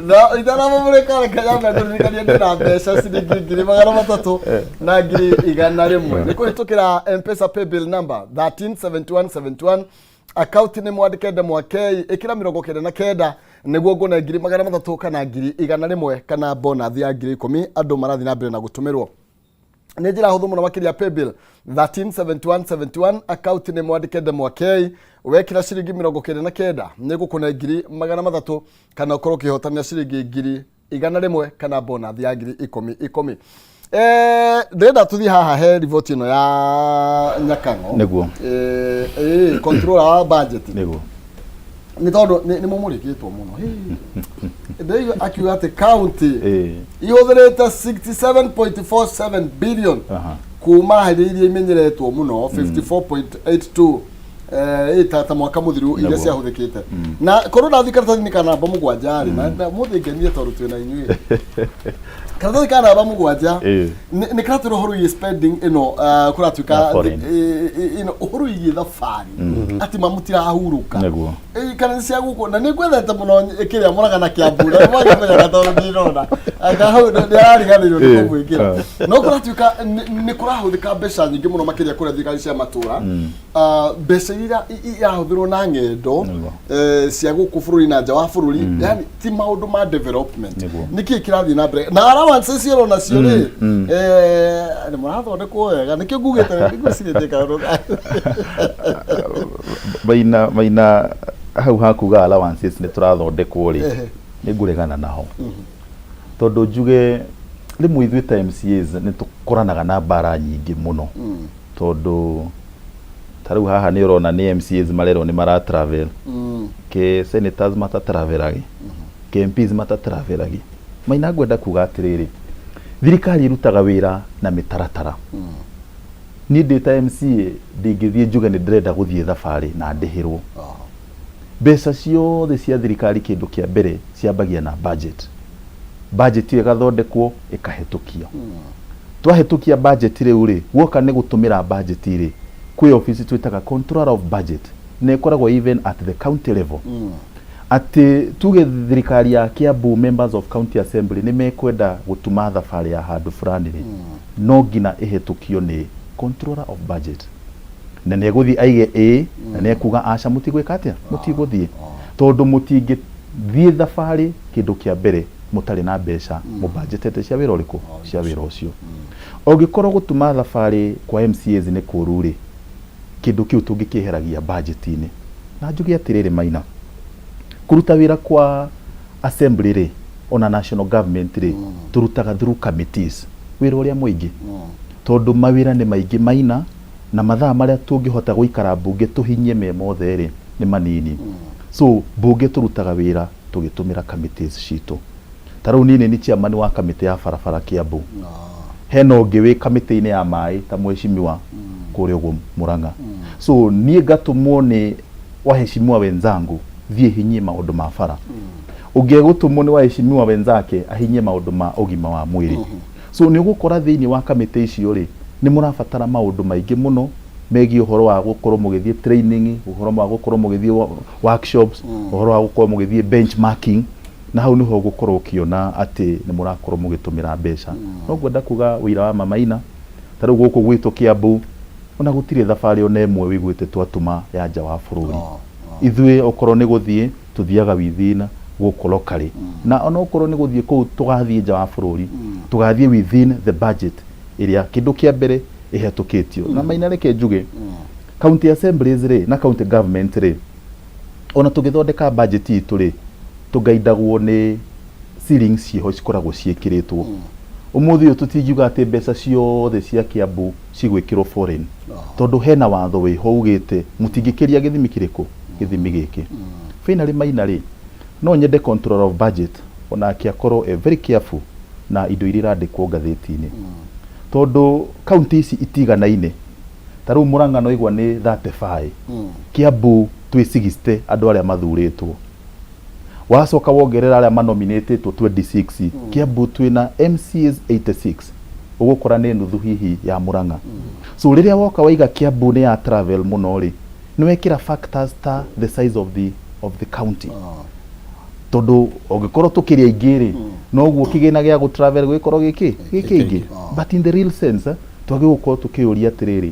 Na itanamũmũrĩka, reke nyambe ngũririkanie ndĩna mbeca ciringi 300,000 na 100,000 nĩ kũhĩtũkĩra M-Pesa paybill number 137171, akaunti nĩ mwandĩke ndemwa K, ĩkĩra 99 nĩguo nguone 300,000 kana 100,000 kana bonus ya 10,000. Andũ marathiĩ na mbere na gũtũmĩrwo nĩ njĩra hũthũ mũno makĩria. Paybill 137171, akaunti nĩ mwandĩke ndemwa K, wekĩra ciringi 99 nĩ gũkũne 300,000 kana ũkorwo ũkĩhotanĩra ciringi 100,000 kana bonus ya 10,000 ikũmi. Ndĩrenda tũthiĩ haha he riboti ĩno ya Nyakang'o. Controller wa budget. Nĩ tondũ nĩ mũmũrĩkĩtwo mũno. Ndĩraigua akiuga atĩ county ihũthĩrĩte 67.47 billion kuma harĩ iria imenyeretwo mũno 54.82. Ta mwaka mũthiru iria Nĩguo. Ciahũthĩkĩte na korwo ndathi karatathi-inĩ ka namba 7 rĩ, na mũthĩ ngenire tondũ twĩna inyuĩ, karatathi ka namba 7 nĩ karatwĩra ũhoro wĩgiĩ spending ĩno, kũratuĩka Ya foreign. ĩno ũhoro wĩgiĩ thabarĩ atĩ mamutirahurũka. Kana nĩ cia gũkũ na nĩ ngwethete mũno kĩrĩa Mũrang'a na Kĩambu na nĩmwakĩmenyaga tondũ ndinona anga hau nĩ arariganĩirwo nĩ kũmwĩkĩra, no kũratuĩka nĩ kũrahũthĩka mbeca nyingĩ mũno makĩria kũrĩa thirikari cia matũra. Ah, mbeca iria irahũthĩrwo na ng'endo cia gũkũ bũrũri na nja wa bũrũri, yani ti maũndũ ma development. Nĩkĩ kĩrathiĩ na mbere na allowances icio nacio rĩ, nĩ mũrathondekwo wega? Nĩkĩo ngugĩte ngwĩcirĩtie kaũndũ. Maina, Maina, hau hakuga allowances nĩ tũrathondekwo rĩ, nĩ ngũregana naho tondũ njuge rĩmwe ithuĩ ta MCAs nĩ tũkoranaga na mbara nyingĩ mũno, tondũ ta rĩu haha nĩ ũrona nĩ MCAs marerwo nĩ mara travel, ke senators matatravelagi, ke MPs matatravelagi. Maina, ngwenda kuga atĩrĩrĩ, thirikari ĩrutaga wĩra na mĩtaratara. Niĩ ndĩ ta MCA ndingĩthiĩ njuge nĩ ndĩrenda gũthiĩ thabarĩ na ndĩhĩrwo. Mbeca ciothe cia thirikari, kĩndũ kĩa mbere ciambagia na budget. Budget ĩyo ĩgathondekwo, ĩkahĩtũkio. Twahĩtũkia budget rĩu rĩ, guoka nĩ gũtũmĩra budget rĩ, kwĩ office twĩtaga controller of budget, na ĩkoragwo even at the county level, atĩ tuge thirikari ya Kiambu, members of county assembly nĩ mekwenda gũtuma thabarĩ ya handũ fulani rĩ, no nginya ĩhĩtũkio nĩ controller of budget, na nĩ egũthiĩ aige ĩĩ na nĩ ekuga aca, mũtigwĩka atĩa, mũtigũthiĩ, tondũ mũtingĩthiĩ thabarĩ kĩndũ kĩa mbere mũtarĩ na mbeca mũbanjetete cia wĩra ũrĩkũ, cia wĩra ũcio. Ũngĩkorwo gũtuma thabarĩ kwa MCAs nĩ kũũru rĩ, kĩndũ kĩu tũngĩkĩeheragia budget-inĩ. Na njuge atĩrĩrĩ, Maina, kũruta wĩra kwa assembly rĩ, ona national government rĩ, tũrutaga through committees wĩra ũrĩa mũingĩ, tondũ mawĩra nĩ maingĩ, Maina, na mathaa marĩa tũngĩhota gũikara mbunge tũhinyie me mothe rĩ nĩ manini. So mbunge tũrutaga wĩra tũgĩtũmĩra committees citũ. Ta rĩu niĩ nĩ chairman wa kamĩtĩ ya barabara Kiambu, hena ũngĩ wĩ kamĩtĩ-inĩ ya maĩ ta mheshimiwa kũrĩa ũguo Murang'a. So niĩ ngatũmwo nĩ waheshimiwa wenzangu thiĩ hinyie maũndũ ma bara, ũngĩ egũtũmwo nĩ waheshimiwa wenzake ahinyie maũndũ ma ũgima wa mwĩrĩ. So nĩ ũgũkora thĩinĩ wa kamĩtĩ icio rĩ, nĩ mũrabatara maũndũ maingĩ mũno megiĩ ũhoro wa gũkorwo mũgĩthiĩ training, ũhoro wa gũkorwo mũgĩthiĩ workshops, ũhoro wa gũkorwo mũgĩthiĩ benchmarking, na hau nĩho ũgũkorwo ũkĩona atĩ nĩ mũrakorwo mũgĩtũmĩra mbeca. No ngwenda kuga wĩira wa mamaina, ta rĩu gũkũ gwitũ Kiambu ona gũtirĩ thabarĩ ona ĩmwe wĩiguĩte twatũma ya nja wa bũrũri. Ithuĩ okorwo nĩ gũthiĩ tũthiaga within gũkũ locally, na ona okorwo nĩ gũthiĩ kũu tũgathiĩ nja wa bũrũri, tũgathiĩ within the budget ĩrĩa kĩndũ kĩa mbere ĩhetũkĩtio. Na Maina, reke njuge, county assemblies rĩ na county government rĩ, ona tũgĩthondeka budget itũ rĩ, tũgaindagwo nĩ ceilings ciĩho cikoragwo ciĩkĩrĩtwo. Ũmũthĩ ũyũ tũtingiuga atĩ mbeca ciothe cia Kiambu cigwĩkĩrwo foreign, tondũ hena watho wĩho ugĩte mũtingĩkĩria gĩthimi kĩrĩkũ, gĩthimi gĩkĩ. Finally, Maina rĩ, no nyende controller of budget onake akorwo e very careful na indo iria irandĩkwo ngathĩti-inĩ, tondũ kaunti ici itiganaine. Ta rĩu Murang'a no igua nĩ 35, Kiambu twĩ 60 andũ arĩa mathurĩtwo, wacoka wongerera arĩa manominatĩtwo 26, Kiambu twĩna MCAs 86, ũgũkora nĩ nuthu hihi ya Murang'a. So rĩrĩa woka waiga Kiambu nĩ ya travel mũno rĩ, nĩ wekĩra factors ta the size of the county, tondũ ũngĩkorwo tũkĩrĩ aingĩ rĩ, noguo kĩgĩna gĩa gũ travel gĩkorwo gĩkĩ gĩkĩingĩ. But in the real sense, twagĩrĩirwo gũkorwo tũkĩũria atĩrĩrĩ,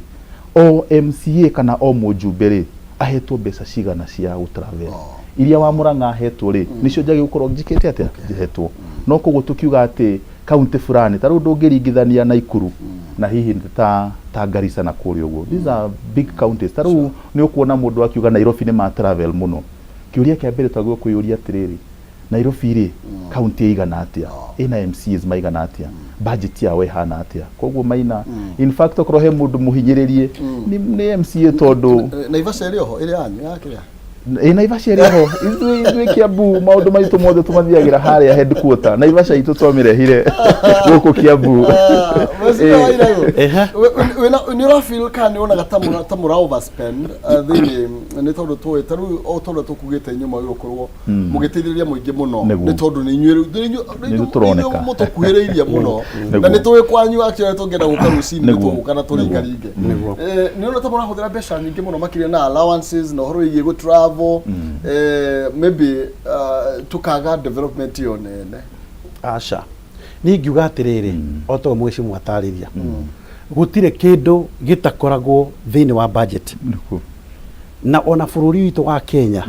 o MCA kana o mũjumbe rĩ, ahetwo mbeca cigana cia gũ travel? Iria wa Murang'a ahetwo rĩ, nĩcio njagĩrĩirwo gũkorwo njĩkĩte atĩa, njihetwo? No koguo tũkiuga atĩ kaunti fulani, ta rĩu ndũngĩringithania Naikuru na hihi ta Garissa na kũrĩa ũguo. These are big counties. Ta rĩu nĩ ũkuona mũndũ akiuga Nairobi nĩ ma travel mũno. Kĩũria kĩa mbere twagĩrĩirwo kwĩyũria atĩrĩrĩ, Nairobi rĩ, kaunti ĩigana atĩa, ĩna MCAs maigana atĩa, budget yao ĩhana atĩa? Koguo Maina, in fact, okorwo he mũndũ mũhinyĩrĩrie nĩ MCA, tondũ Naivasha ĩrĩ oho ĩrĩ yanyu ya kĩrĩa? Ĩ Naivasha ĩrĩ ho. Ithuĩ Kiambu maũndũ maitũ mothe tũmathiagĩra harĩa headquarter. Naivasha itũ twamĩrehire gũkũ Kiambu. Mheshimiwa Wairagũ, Ehe. Nĩ ũrafeel kana nĩ wonaga ta mũra overspend thĩinĩ nĩ tondũ tũĩ ta rĩu o tondũ tũkugĩte inyuĩ mwagĩrĩirwo gũkorwo mũgĩteithĩrĩria mũingĩ mũno Nĩguo. nĩ tondũ nĩ inyuĩ rĩu nĩ inyuĩ Nĩ ithuĩ tũroneka. mũtũkuhĩrĩirie mũno Nĩguo. Na nĩ tũĩ kwanyu actually tũngĩenda gũka rũcinĩ nĩ Nĩguo. tũgũka na tũringaringe. Nĩguo. Nĩ ũrona ta mũrahũthĩra mbeca nyingĩ mũno makĩria na allowances na ũhoro wĩgiĩ gũ travel, maybe tũkaga development ĩyo nene? Aca, niĩ ingiuga atĩrĩrĩ, o ta ũguo mheshimiwa atarĩria, gũtirĩ kĩndũ gĩtakoragwo thĩinĩ wa budget. Nĩguo. Na ona bũrũri witũ wa Kenya,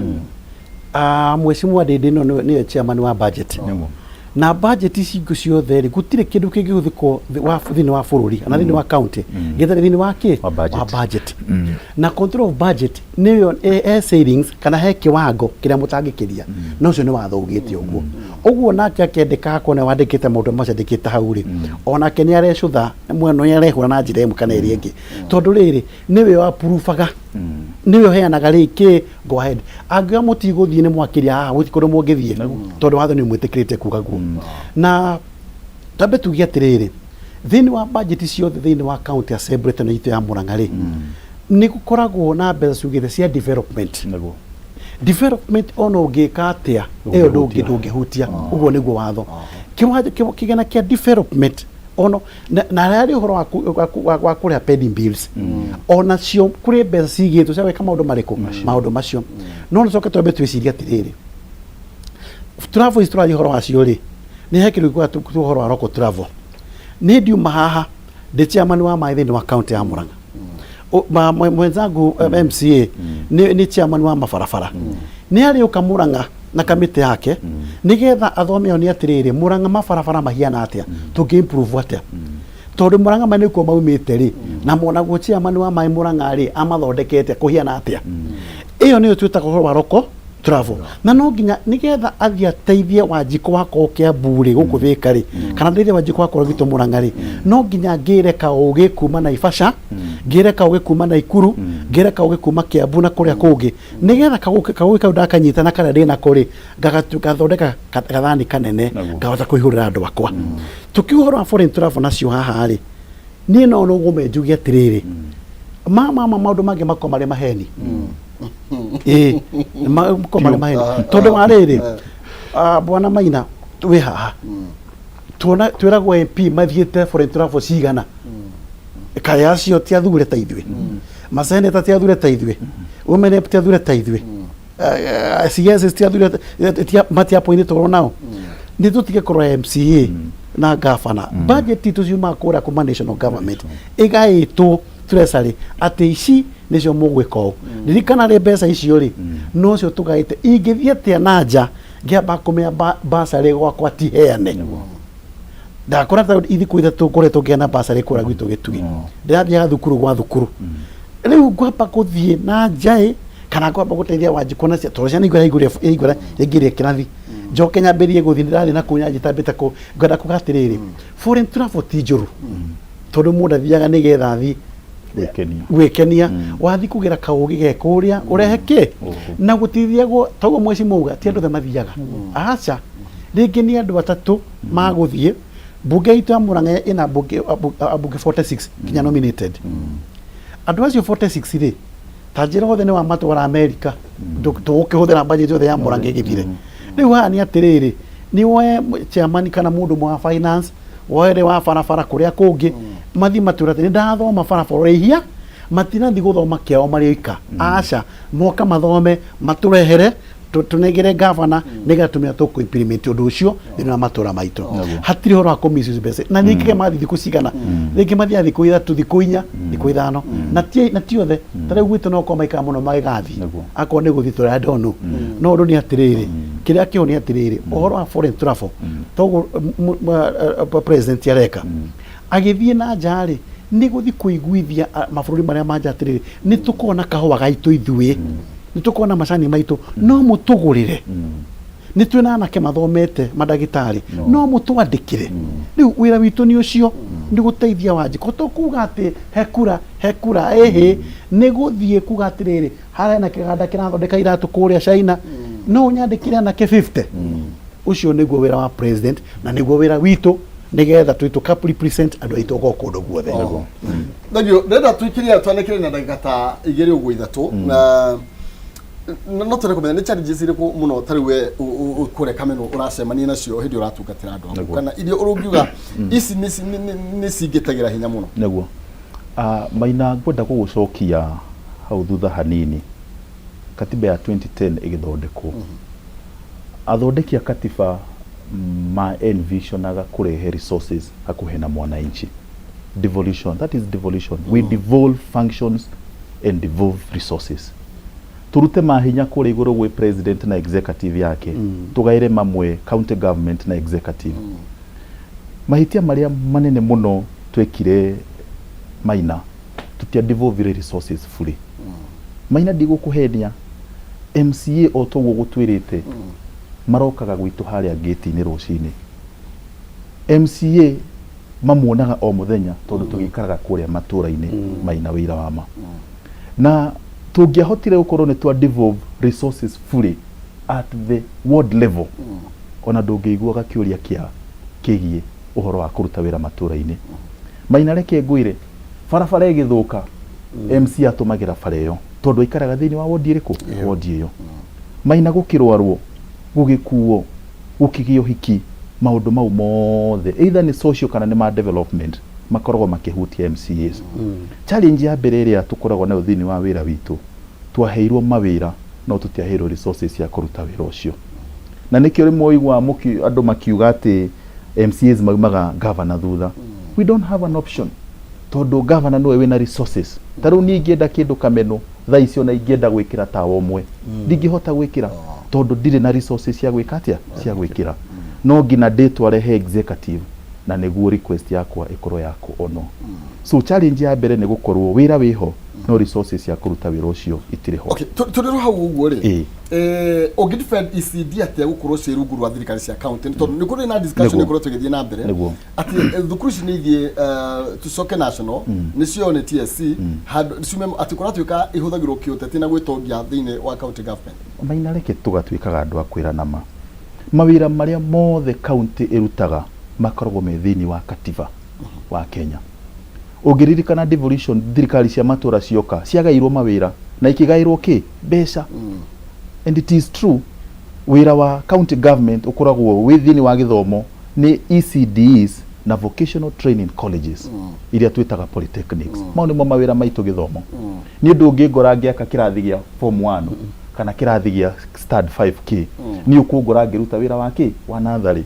mheshimiwa Ndindi ĩno nĩwe chairman wa budget. Nĩguo. Na budget ici ingĩ ciothe rĩ, gũtirĩ kĩndũ kĩngĩhũthĩkwo thĩinĩ wa bũrũri kana thĩinĩ wa county gĩtarĩ thĩinĩ wa kĩ? Wa budget. Wa budget. Na control of budget nĩyo he savings kana he kĩwango kĩrĩa mũtangĩkĩria, na ũcio nĩ watho ugĩte ũguo. Ũguo nake akĩandĩka akorwo nĩ wandĩkĩte maũndũ macio andĩkĩte hau rĩ, onake nĩ arecũtha mwena, nĩ arehũra na njĩra ĩmwe kana ĩrĩa ĩngĩ, tondũ rĩrĩ nĩwe wa-approve-aga, nĩwe ũheanaga rĩ kĩ go ahead. Angiuga mũtigũthiĩ nĩ mwakĩria haha, gũtirĩ kũndũ mũngĩthiĩ, tondũ watho nĩ ũmwĩtĩkĩrĩte kuga guo. Na twambe tuge atĩrĩrĩ, thĩinĩ wa budget ciothe thĩinĩ wa county assembly teno itũ ya Murang'a rĩ, nĩ gũkoragwo na mbeca ciugĩte cia development. Nĩguo. Development ona ũngĩka atĩa ĩyo Ndũngĩhutia. Ndũngĩhutia. Ũguo nĩguo watho. Kĩgĩna kĩa development ono na harĩ ũhoro wa kũrĩha pending bills, onacio kũrĩ mbeca cigĩtwo cia gwĩka maũndũ marĩkũ, maũndũ macio. No nĩcoke twambe twĩcirie atĩrĩrĩ, travel ici tũraria ũhoro wacio rĩ, nĩ he kĩndũ gĩkwĩra ũhoro wa local travel. Nĩ ndiuma haha ndĩ chairman wa maĩ thĩinĩ wa county ya Murang'a. Mwenzangu MCA nĩ chairman wa mabarabara, nĩ arĩũka Murang'a na kamĩtĩ yake nĩgetha athome one atĩrĩrĩ, Murang'a mabarabara mahiana atĩa, tũngĩ improve atĩa, tondũ Murang'a maĩ nĩkuo maumĩte rĩ, na monaguo chairman wa maĩ Murang'a rĩ amathondekete kũhiana atĩa. Ĩyo nĩyo twĩtaga ũhoro wa local travel. Na no nginya nĩgetha athiĩ ateithie Wanjikũ wakwa Kiambu rĩ, gũkũ Thĩka rĩ, kana ndeithie Wanjikũ wakwa gwitũ Murang'a rĩ, no nginya ngĩre kaũgĩ kuma Naivasha, ngĩre kaũgĩ kuma Naikuru, ngĩre kaũgĩ kuma Kiambu na kũrĩa kũngĩ, nĩgetha kaũgĩ kau ndakanyita na karĩa ndĩnako rĩ, gathondeka gathani kanene ngahota kũihũrĩra andũ akwa. Tukiuga ũhoro wa foreign travel nacio haha rĩ, niĩ no ngũme njuge atĩrĩrĩ, ma maũndũ mangĩ makorwo marĩ maheni, ĩĩ, makorwo marĩ maheni, tondũ wa rĩrĩ, bwana Maina wĩ haha, tuona twĩragwo MP mathiĩte foreign travel cigana. Kaĩ acio ti athure ta ithuĩ? Maseneta ti athure ta ithuĩ? Women rep ti athure ta ithuĩ? CS ti athure matiapointĩtwo nao? Nĩ tũtige kũrora MCA na gavana. Budget itũ ciumaga kũrĩa kuma national government, ĩgaĩtwo treasury atĩ ici nĩcio mũgwĩka ũũ. Ririkana rĩ, mbeca icio rĩ nocio tũgaĩte. Ingĩthiĩ atĩa na nja ngĩamba kũmĩa basarĩ gwakwa ti heane? Ndakora ta ithikũ 3 ngoretwo ngĩana basarĩ kũrĩa gwitũ Gĩtugĩ, ndĩrathiaga thukuru gwa thukuru. Rĩu ngwamba gũthiĩ na nja ĩ, kana ngwamba gũteithia Wanjikũ na tondũ ciana igũra ingĩrĩa kĩrathi, njoke nyambĩrĩrie gũthiĩ? Ndĩrathiĩ na kũu nyanjitambĩte kũ ngwenda kuga atĩrĩrĩ, foreign travel ti njũru, tondũ mũndũ athiaga nĩgetha athiĩ Gwĩkenia. Gwĩkenia. Wathiĩ kũgĩra kaũgĩ ge kũrĩa ũrehe kĩ na gũtithiagwo toguo mweci mauga ti andũ othe mathiaga. Aca, rĩngĩ nĩ andũ atatũ magũthiĩ. Mbunge itũ ya Murang'a ĩna ambunge 46 nginya nominated. Andũ acio 46 rĩ, ta njĩra othe nĩ wamatwara Amerika, tũgũkĩhũthĩra budget yothe ya Murang'a ĩgĩthire. Rĩu haha nĩ atĩrĩrĩ, nĩ woe chairman kana mũndũ ũmwe wa finance, woere wa barabara kũrĩa kũngĩ, mathiĩ matwĩre atĩ nĩ ndathoma barabara ũrĩa ihia. Matinathi gũthoma kĩao marĩ oika, aca, moka mathome matũrehere, tũnengere gavana nĩgetha tũmenya tũkũ implement ũndũ ũcio thĩinĩ wa matũra maitũ. Hatirĩ ũhoro wa kũ misuse mbeca. Na ningĩ mathiĩ thikũ cigana? Rĩngĩ mathiaga thikũ 3, thikũ 4, thikũ 5, na ti othe. Ta rĩu gwitũ no korwo maikara mũno magĩgathiĩ. Akorwo nĩ gũthiĩ tũrĩa ndonu. No ũndũ nĩ atĩrĩrĩ, kĩrĩa kĩho nĩ atĩrĩrĩ, ũhoro wa foreign travel toguo president areka agĩthiĩ na nja rĩ, nĩ gũthiĩ kũiguithia mabũrũri marĩa ma nja atĩrĩrĩ, nĩ tũkorwo na kahũa gaitũ ithuĩ, nĩ tũkorwo na macani maitũ, no mũtũgũrĩre. Nĩ twĩna anake mathomete mandagĩtarĩ, no mũtwandĩkĩre. Rĩu wĩra witũ nĩ ũcio. Nĩ gũteithia Wanjikũ, to kuga atĩ he kura, he kura, ĩhĩ, nĩ gũthiĩ kuga atĩrĩrĩ, harĩa na kĩganda kĩrathondeka iratũ kũrĩa China, no ũnyandĩkĩre anake 50. Ũcio nĩguo wĩra wa president na nĩguo wĩra witũ, nĩgetha tũĩ tũka represent andũ aitũ go kũndũ guothe. Thengio. Ndĩrenda tũikĩrie twanĩkĩre na ndagĩka ta 2 ũguo 3, na no twende kũmenya nĩ challenges irĩkũ mũno ta rĩu we kũrĩa Kameno ũracemania nacio hĩndĩ ũratungatĩra andũ aku, kana iria ũrũngiuga ici nĩ cingĩtagĩra hinya mũno? Nĩguo. Maina, ngwenda gũgũcokia hau thutha hanini. Katiba ya 2010 ĩgĩthondekwo, athondeki a katiba ma envisionaga kũrehe resources hakuhĩ na mwananchi. Devolution, that is devolution. We devolve functions and devolve resources. Turute mahinya kũrĩa igũrũ gwĩ president na executive yake, tũgaĩre mamwe county government na executive. Mahĩtia marĩa manene mũno twekire, Maina, tũtia devolve resources fully. Maina, ndigũkũhenia, MCA o toguo gũtwĩrĩte marokaga gwitũ harĩa gate-inĩ rũcinĩ. MCA mamuonaga o mũthenya tondũ tũgĩikaraga kũrĩa matũra-inĩ. Maina, wĩira wa ma, na tũngĩahotire gũkorwo nĩ twa devolve resources fully at the ward level, ona ndũngĩiguaga kĩũria kĩa kĩgiĩ ũhoro wa kũruta wĩra matũra-inĩ. Maina, reke ngwĩre, barabara ĩgĩthũka, MC atũmagĩra bara ĩyo tondũ aikaraga thĩinĩ wa wodi ĩrĩkũ? Wodi ĩyo. Maina, gũkĩrwarwo, gũgĩkuo, gũkĩgĩa ũhiki, maũndũ mau mothe, either nĩ social kana nĩ ma development, makoragwo makĩhutia MCAs. Challenge ya mbere ĩrĩa tũkoragwo nayo thĩinĩ wa wĩra witũ, twaheirwo mawĩra no tũtiaheirwo resources cia kũruta wĩra ũcio, na nĩkĩo rĩmwe ũiguaga andũ makiuga atĩ MCAs maumaga governor thutha. We don't have an option tondũ governor nĩwe wĩna resources. Ta rĩu niĩ ingĩenda kĩndũ Kameno thaa ici, ona ingĩenda gwĩkĩra tawa ũmwe, ndingĩhota gwĩkĩra tondũ ndirĩ na resources cia gwĩka atĩa, cia gwĩkĩra. No nginya ndĩtware he executive na nĩguo request yakwa ĩkorwo ya ono. So challenge ya mbere nĩ gũkorwo wĩra wĩho no resources cia kũruta wĩra ũcio itirĩ ho. Okay, tũrĩ hau ũguo rĩ, ũngĩ defend ECD atĩa gũkorwo ciĩ rungu rwa thirikari cia county? Nĩ tondũ nĩ kũrĩ na discussion ĩkoretwo ĩgĩthiĩ na mbere atĩ thukuru ici nĩ ithiĩ, tucoke national, nĩcio nĩ TSC, handũ ciume atĩ kũratuĩka ihũthagĩrwo kĩũteti na gwĩtongia thĩinĩ wa county government. Maina, reke tũgatuĩkaga andũ a kwĩrana ma. Mawĩra marĩa mothe county ĩrutaga makoragwo me thĩinĩ wa katiba wa Kenya. Ũngĩririkana devolution, thirikari cia matũra cioka ciagairwo mawĩra na ikĩgaĩrwo kĩ mbeca. And it is true, wĩra wa county government ũkoragwo wĩ thĩinĩ wa gĩthomo nĩ ECDs na vocational training colleges iria twĩtaga polytechnics. Mau nĩmo mawĩra maitũ gĩthomo. Niĩ ndũngĩngora ngĩaka kĩrathi gĩa form 1 kana kĩrathi gĩa start 5K. Niĩ ũkũngora ngĩruta wĩra wa kĩ wa natharĩ.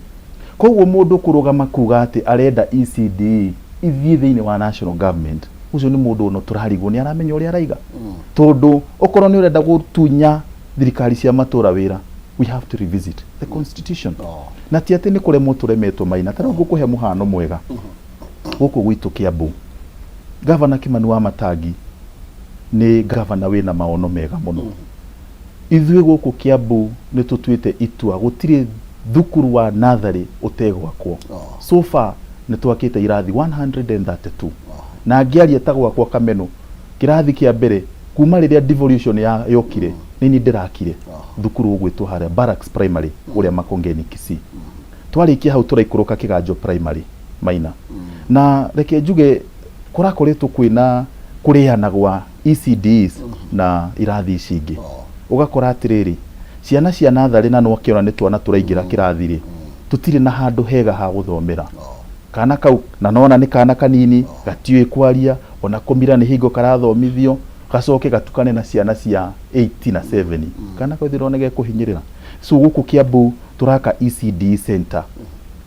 Koguo mũndũ kũrũgama kuga atĩ arenda ECD ithiĩ thĩinĩ wa national government, ũcio nĩ mũndũ ono tũrarigwo nĩ aramenya ũrĩa araiga, tondũ okorwo nĩ ũrenda gũtunya thirikari cia matũra wĩra, we have to revisit the constitution. Na ti atĩ nĩ kũremwo tũremetwo. Maina, ta rĩu ngũkũhe mũhano mwega. Gũkũ gwitũ Kiambu, Gavana Kimani wa Matangi nĩ gavana wĩna maono mega mũno. Ithuĩ gũkũ Kiambu nĩ tũtuĩte itua gũtirĩ thukuru wa natharĩ ũtegwakwo. So far nĩ twakĩte irathi 132, na ngĩaria ta gwakwa Kameno, kĩrathi kĩa mbere kuma rĩrĩa devolution ya yokire nĩ niĩ ndĩrakire thukuru ũgwĩtwo harĩa Barracks Primary kũrĩa Makongeni, Kisii. Twarĩkia hau tũraikũrũka Kĩganjo Primary. Maina, na reke njuge kũrakoretwo kwĩna kũrĩana gwa ECDs na irathi ici ingĩ. Ũgakora atĩrĩrĩ, ciana cia natharĩ na nĩwakĩona nĩ twana tũraingĩra kĩrathi rĩ, tũtirĩ na handũ hega ha gũthomera. Kana kau na nona nĩ kana kanini, gatiũĩ kwaria, ona kũmira nĩ hingo karathomithio, gacoke gatukane na ciana cia 8 na 7. Kana kau ndĩrona gekũhinyĩrĩra. So gũkũ Kiambu tũraka ECD center,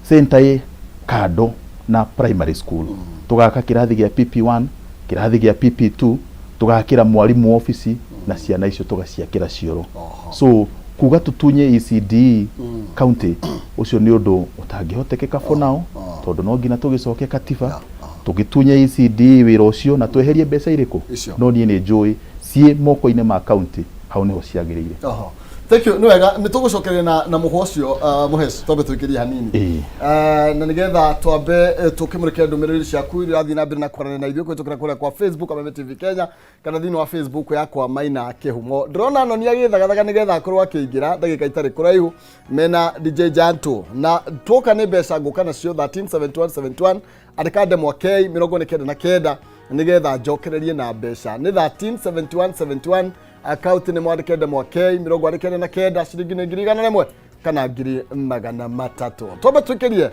center ĩ kando na primary school. Tũgaka kĩrathi gĩa PP1, kĩrathi gĩa PP2, tũgakĩra mwarimũ obici na ciana icio tũgaciakĩra cioro. So kuga tutunye ECD county, ũcio nĩ ũndũ ũtangĩhotekeka for now, tondũ no nginya tũgĩcoke katiba tũgĩtunye ECD wĩra ũcio na tweherie mbeca irĩkũ. Icio. No niĩ nĩ njũĩ ciĩ moko-inĩ ma county, hau nĩho ciagĩrĩire. Oho. Thank you. Nĩ wega nĩ tũgũcokeria na mũhwa ũcio, Mũhesh, twambe tũikĩrie hanini. Na nĩgetha twambe tũkĩmũrĩke ndũmĩrĩri ciaku iria ũrathiĩ na mbere na kwaranĩria na ithuĩ kũhĩtũkĩra kũrĩa kwa Facebook Kameme TV Kenya kana thĩinĩ wa Facebook yakwa Maina Kĩhumo. Ndĩrona Noni agĩthagathaga nĩgetha akorwo akĩingĩra ndagĩka itarĩ kũraihu mena DJ Janto, na tuoka nĩ mbeca ngũka nacio 137171. Andĩka ndemwa K 49 nĩgetha njokererie na mbeca. Nĩ 137171, akaunti nĩ mwandĩke ndemwa K 49, ciringi nĩ 100,000 kana 300,000. Twambe twĩkĩrie,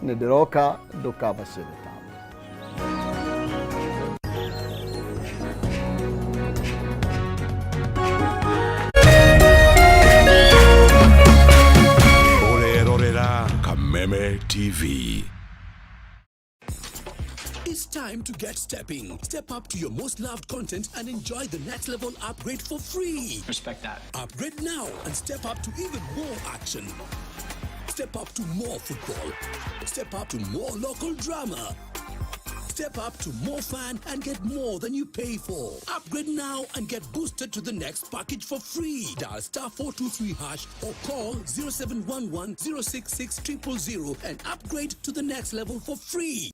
nĩ ndĩroka, ndũkabacĩrĩta. Ũrerorera Kameme TV. It's time to get stepping. Step up to your most loved content and enjoy the next level upgrade for free. Respect that. Upgrade now and step up to even more action. Step up to more football. Step up to more local drama. Step up to more fun and get more than you pay for. Upgrade now and get boosted to the next package for free. Dial *423# or call 0711 066 000 and upgrade to the next level for free.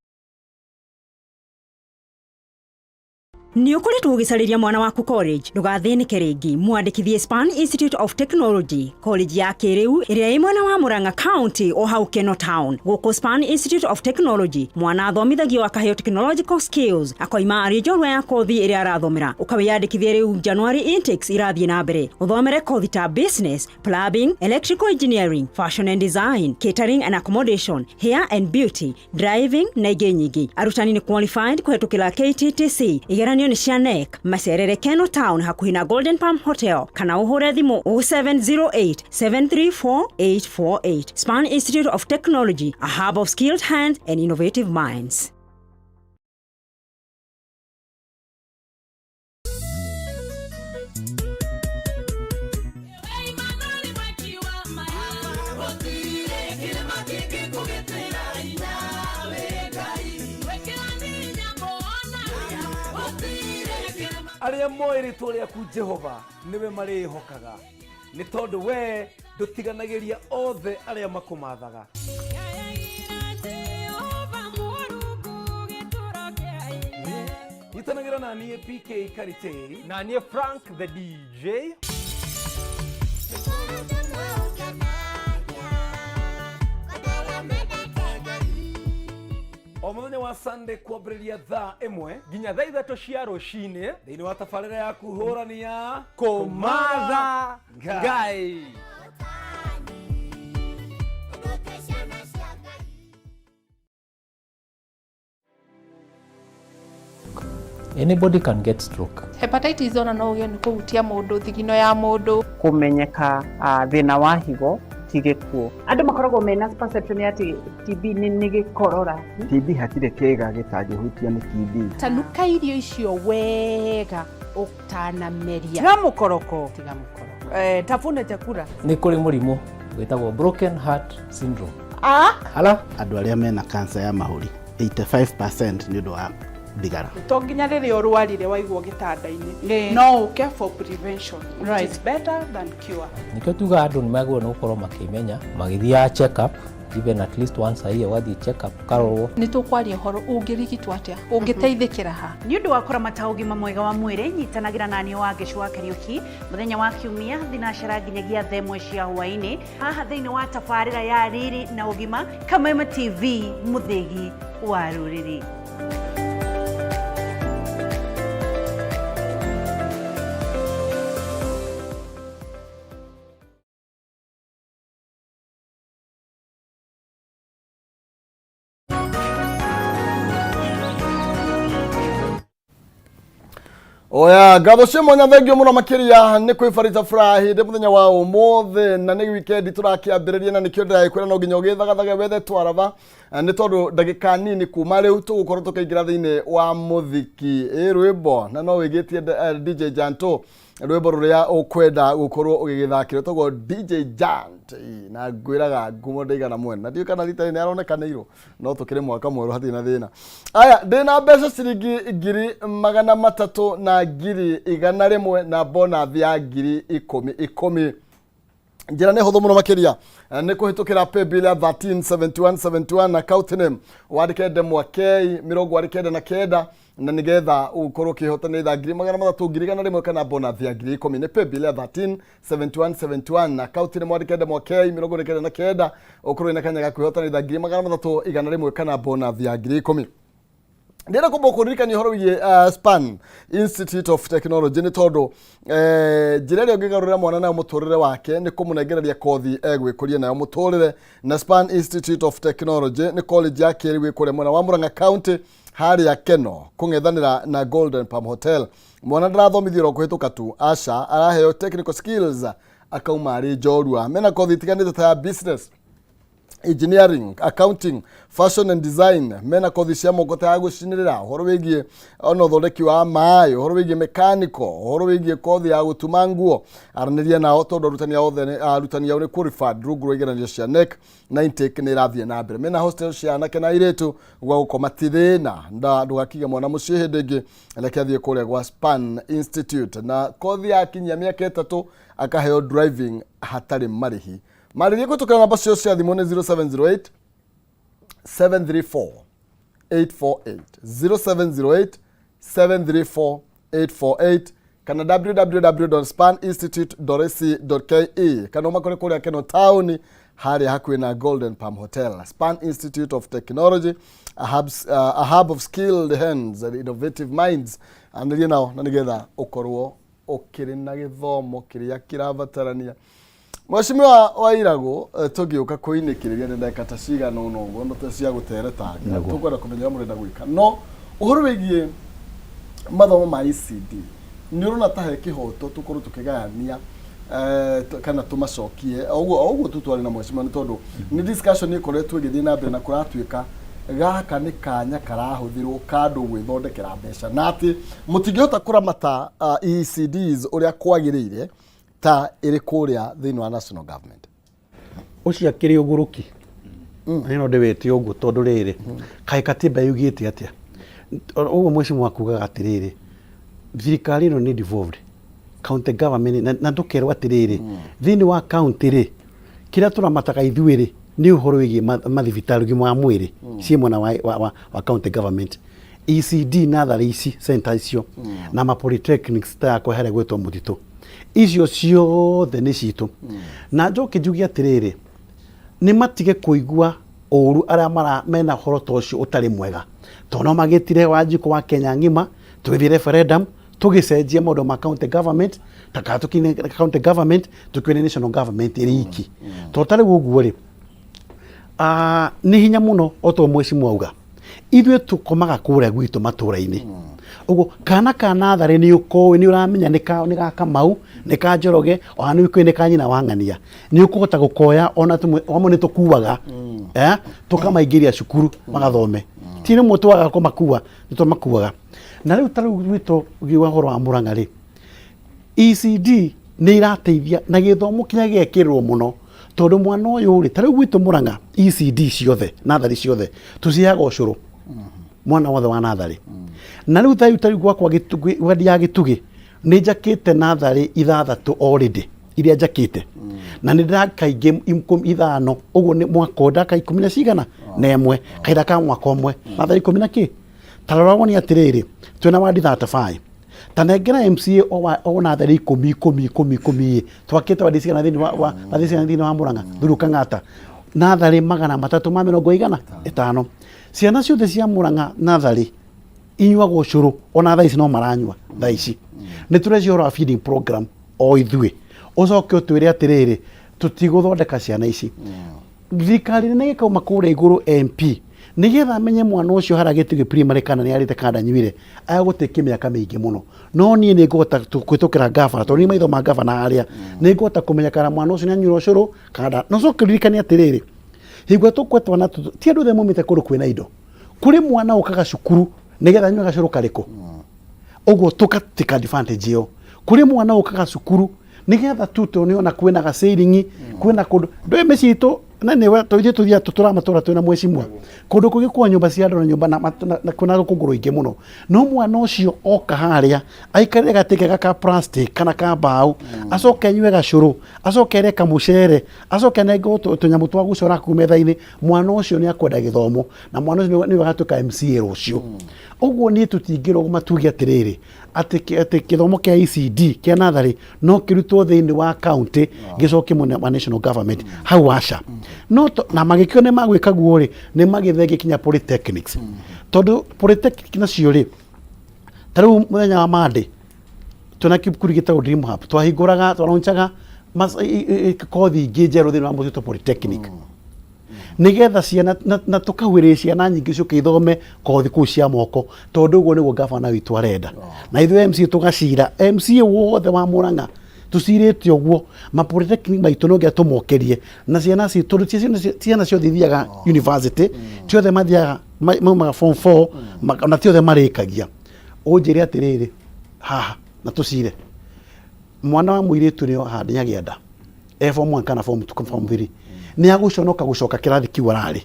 Nĩ ũkoretwo ũgĩcarĩria mwana waku college? Ndũgathĩnĩke rĩngĩ, mwandĩkithie Span Institute of Technology, college ya kĩrĩu ĩrĩa ĩ mwena wa Murang'a County o hau Keno Town. Gũkũ Span Institute of Technology, mwana athomithagio akaheo technological skills, akoima arĩ njorua ya kothi ĩrĩa arathomera. Ũkawĩyandĩkithia rĩu, January intakes irathiĩ na mbere. Ũthomere kothi ta business, plumbing, electrical engineering, fashion and design, catering and accommodation, hair and beauty, driving na ingĩ nyingĩ. Arutani nĩ qualified kũhetũkĩra KTTC. Igeranio nĩ cia KNEC. Macerere Keno Town hakuhĩ na Golden Palm Hotel kana ũhũre thimũ 0708 734 848. Span Institute of Technology, a hub of skilled hands and innovative minds. Arĩa moĩ rĩtwa rĩaku Jehova nĩwe marĩhokaga, nĩ tondũ we ndũtiganagĩria othe arĩa makũmathaga. Nyitanagĩra na niĩ PK Karitei na niĩ Frank the DJ. O mũthenya wa Sunday kwambĩrĩria thaa 1 nginya thaa 3 cia rũcinĩ thĩinĩ wa tabarĩra yaku hũrani ya Kũmatha Ngai. Anybody can get stroke. Hepatitis ona no ũgĩe nĩ kũhutia mũndũ, thigino ya mũndũ. Kũmenyeka thĩna wa higo ti gĩkuũ. Andũ makoragwo mena perception ya atĩ TB nĩ gĩkorora. TB, hatirĩ kĩga gĩtangĩhutio nĩ TB. Tanuka irio icio wega ũtanameria. Tiga mũkoroko. Tiga mũkoroko. Tafuna chakula. Nĩ kũrĩ mũrimũ wĩtagwo broken heart syndrome. Ah? Ala? Andũ arĩa mena cancer ya mahũri 85% nĩ ũndũ wa thigara. To nginya rĩrĩa ũrwarire waigwo gĩtanda-inĩ, no ũke for prevention, which is better than cure. Nĩkĩo tugaga andũ nĩ magĩrĩirwo nĩ gũkorwo makĩmenya, magĩthiaga check up even at least once a year, ũgathiĩ check up ũkarorwo. Nĩ tũkwaria ũhoro ũngĩrigitwo atĩa, ũngĩteithĩkĩra ha. Nĩ ũndũ wa kũramata ũgima mwega wa mwĩrĩ, nyitanagĩra na niĩ Wangeci wa Kariũki mũthenya wa Kiumia thinacara nginyagia thaa 1 cia hwaĩ-inĩ haha thĩinĩ wa tabarĩra ya Riri na Ũgima, Kameme TV, mũthĩgi wa rũrĩrĩ. Oya, ngatho cia mwanya, thengio mũno makĩria nĩ kwĩbarita furahi ndĩ mũthenya wa ũmũthĩ na nĩ weekend tũrakĩambĩrĩria, na nĩkĩo ndĩragĩkwĩra no nginya ũgĩthagathage wethe twaraba, nĩ tondũ ndagĩka nini kuma rĩu tũgũkorwo tũkĩingĩra thĩinĩ wa mũthiki ĩ rwĩmbo, na no wĩgĩtie DJ Janto rwĩmbo rũrĩa ũkwenda gũkorwo ũgĩgĩthakĩrwo toguo DJ Jant. Ĩ, na ngwĩraga ngumo ndaigana mwena na ndiũĩ kana rita rĩrĩ nĩ aronekanĩirwo, no tũkĩrĩ mwaka mwerũ, hatirĩ na thĩna. Aya, ndĩna mbeca ciringi 300,000 na 100,000 na bonus ya 10,000 ikũmi. Njĩra nĩ hũthũ mũno makĩria, nĩ kũhĩtũkĩra paybill ya 137171, account name wandĩke ndemwa K 49, na nĩgetha ũkorwo ũkĩhotanĩra itha 300,000, 100,000 kana bonus ya 10,000. Nĩ paybill ya 137171, account name wandĩke ndemwa K 99, ũkorwo wĩna kanya ga kwĩhotanĩra itha 300,000, 100 kana bonus ya 10,000. Ndĩrenda kwamba kũririkania ũhoro wĩgiĩ Span Institute of Technology, nĩ tondũ njĩra ĩrĩa ũngĩgarũrĩra mwana nayo mũtũrĩre wake nĩ kũmũnengereria kothi egwĩkũria nayo mũtũrĩre. Na Span Institute of Technology nĩ college ya kĩrĩu ĩ kũrĩa mwena wa Murang'a County, harĩa Keno, kũng'ethanĩra na Golden Palm Hotel. Mwana ndarathomithio oro kũhĩtũka tu, aca, araheo technical skills akauma arĩ njorua. Mena kothi itiganĩte ta ya business, engineering, accounting, fashion and design. Mena kothi cia moko ta ya gũcinĩrĩra, ũhoro wĩgiĩ ona ũthondeki wa maĩ, ũhoro wĩgiĩ mechanical, ũhoro wĩgiĩ kothi ya gũtuma nguo. Aranĩria nao tondũ arutani ao othe arutani ao nĩ qualified rungu rwa igeranio cia KNEC, na intake nĩ ĩrathiĩ na mbere. Mena hostel cia anake na airĩtu, gwa gũkoma ti thĩna, na ndũgakige mwana mũciĩ hĩndĩ ĩngĩ, reke athiĩ kũrĩa gwa Span Institute. Na kothi yakinyia mĩaka 3 akaheo driving hatarĩ marĩhi. Marĩrie kũhĩtũkĩra namba cio cia thimũ nĩ 0708 734 848, 0708 734 848, kana www.spaninstitute.ac.ke, kana ũmakore kũrĩa Keno Town, harĩa hakuhĩ na Golden Palm Hotel. Span Institute of Technology, a hub of skilled hands and innovative minds. Anĩrie nao na nĩgetha ũkorwo ũkĩrĩ na gĩthomo kĩrĩa kĩrabatarania. Mheshimiwa Wairagũ, tũngĩũka kũinĩkĩrĩria nĩ ndagĩka ta cigana ũna ũguo no ta cia gũteretanga. Tũkwenda kũmenya ũrĩa mũrenda gwĩka, no ũhoro wĩgiĩ mathomo ma ECD, nĩ ũrona ta he kĩhoto tũkorwo tũkĩgayania kana tũmacokie o ũguo tu twarĩ na mheshimiwa? Nĩ tondũ nĩ discussion ĩkoretwo ĩgĩthiĩ na mbere na kũratuĩka gaka nĩ kanya karahũthĩrwo kandũ gwĩthondekera mbeca, na atĩ mũtingĩhota kũramata ECDs ũrĩa kwagĩrĩire ta ĩrĩ kũrĩa thĩinĩ wa national government. Ũcio akĩrĩ ũgũrũki na no ndĩwĩte ũguo, tondũ rĩrĩ, kaĩ katiba yugĩte atĩa? Ũguo mheshimiwa akugaga atĩrĩrĩ, thirikari ĩno nĩ devolved county government, na tũkerwo atĩrĩrĩ, thĩinĩ wa county rĩ, kĩrĩa tũramataga ithuĩ rĩ nĩ ũhoro wĩgiĩ mathibitarĩ, ũgima wa mwĩrĩ, ciĩ mwena wa county government. ECD natharĩ ici, center icio na ma polytechnics ta yakwa harĩa gwĩtwo Mũtitũ, icio ciothe nĩ citũ. Na njoke njuge atĩrĩrĩ, nĩ matige kũigua ũru arĩa mara mena ũhoro ta ũcio ũtarĩ mwega, tondũ no magĩtire Wanjikũ wa Kenya ng'ima tũgĩthiĩ referendum, tũgĩcenjia maũndũ ma county government, ta kana tũkine county government tũkĩone national government ĩrĩ iki. Tondũ ta rĩu ũguo rĩ, nĩ hinya mũno. O ta mheshimiwa auga, ithuĩ tũkomaga kũrĩa gwitũ matũra-inĩ ũguo, kana ka natharĩ nĩ ũkoĩ, nĩ ũramenya nĩ ka nĩ ga Kamau, nĩ ka Njoroge, ona nĩ ũkoĩ nĩ ka nyina wa ng'ania, nĩ ũkũhota gũkoya. Ona tũmwe amwe nĩ tũkuaga, tũkamaingĩria cukuru magathome. Ti rĩmwe twaga kũmakua, nĩ tũmakuaga. Na rĩu ta rĩu gwitũ ngiuga ũhoro wa Murang'a rĩ, ECD nĩ irateithia na gĩthomo kĩrĩa gĩekĩrwo mũno, tondũ mwana ũyũ rĩ, ta rĩu gwitũ Murang'a ECD ciothe, natharĩ ciothe tũciheaga ũcũrũ mwana wothe wa natharĩ. Na rĩu ta rĩu gwakwa wadi ya Gĩtugĩ nĩ njakĩte natharĩ 6 already iria njakĩte, na nĩ ndĩraka ingĩ 5 ũguo nĩ mwaka ũyũ ndaka ikũmi na cigana na ĩmwe, kahinda ka mwaka ũmwe natharĩ 10 na kĩ. Ta rora wone atĩrĩrĩ, twĩna wadi 35, ta nengera MCA o natharĩ 10 10 10 10 ĩ, twakĩte wadi cigana thĩinĩ wa natharĩ cigana thĩinĩ wa Murang'a through Kang'ata? Natharĩ 300 ma mĩrongo igana ĩtano. Ciana ciothe cia Murang'a natharĩ inyuaga ũcũrũ, ona thaa ici no maranyua. Thaa ici nĩ tũrecia ũhoro wa feeding program o ithuĩ, ũcoke ũtwĩre atĩrĩrĩ, tũtigũthondeka ciana ici. Thirikari nene ĩkauma kũrĩa igũrũ, MP, nĩgetha amenye mwana ũcio harĩa Gĩtugĩ Primary kana nĩ arĩte kana ndanyuire, agũtĩkia mĩaka mĩingĩ mũno. No niĩ nĩ ngũhota kũhĩtũkĩra ngabana, tondũ nĩ maitho ma ngabana harĩa, nĩ ngũhota kũmenya kana mwana ũcio nĩ anyuire ũcũrũ kana nda. Na ũcoke ũririkane atĩrĩrĩ, hingo ĩrĩa tũkũhe twana tũtũ, ti andũ othe maumĩte kũndũ kwĩna indo. Kũrĩ mwana ũkaga cukuru nĩgetha anyue gacũrũ karĩkũ, ũguo tũka take advantage ĩyo. Kũrĩ mwana ũkaga cukuru nĩgetha tu, tondũ nĩona kwĩna gacĩringi, kwĩna kũndũ ndũĩ mĩciĩ itũ. Na nĩwe tũithuĩ tũthiaga tũtũraga matũra twĩna mwecimwa kũndũ kũngĩ kwa nyũmba cia andũ na nyũmba na, na, na kwĩna rũkũngũ rũingĩ mũno no mwana ũcio oka harĩa aikarĩre gatĩ kega ka plastic kana ka mbaũ acoke anyue gacũrũ acoke arĩe kamũcere acoke anengwo tũnyamũ twa gũcora kuu metha-inĩ mwana ũcio nĩ akwenda gĩthomo na mwana ũcio nĩwe agatuĩka MCA rũciũ ũguo niĩ tũtingĩrũgama tuge atĩrĩrĩ atĩ atĩ gĩthomo kĩa ECD kĩa natharĩ no kĩrutwo thĩinĩ wa county gĩcoke mwena wa national government hau aca no na magĩkio nĩ magwĩka guo rĩ nĩ magĩthenge kinya polytechnics tondũ polytechnic nacio rĩ ta rĩu mũthenya wa Monday twĩna kĩbukuri gĩtagwo Dream Hub twahingũraga twaraunchaga kothi ingĩ njerũ thĩinĩ wa Mũtitũ Polytechnic nigetha ciana na, na tũkahuĩrĩria ciana nyingĩ ciũke ithome kothi kũu cia moko tondũ ũguo nĩguo gavana witũ arenda na ithuĩ MCA tũgacira MCA wothe wa Murang'a tũcirĩte ũguo ma polytechnic maitũ no nginya tũmokerie na ciana citũ tondũ ti ciana ciothe ithiaga university ti othe mathiaga maumaga form 4 na ti othe marĩkagia ũnjĩre atĩrĩrĩ haha na tũcire mwana wa mũirĩtu nĩ oha nĩ nda e form 1 kana form 2 form 3 nĩ agũconoka gũcoka kĩrathi kĩu ararĩ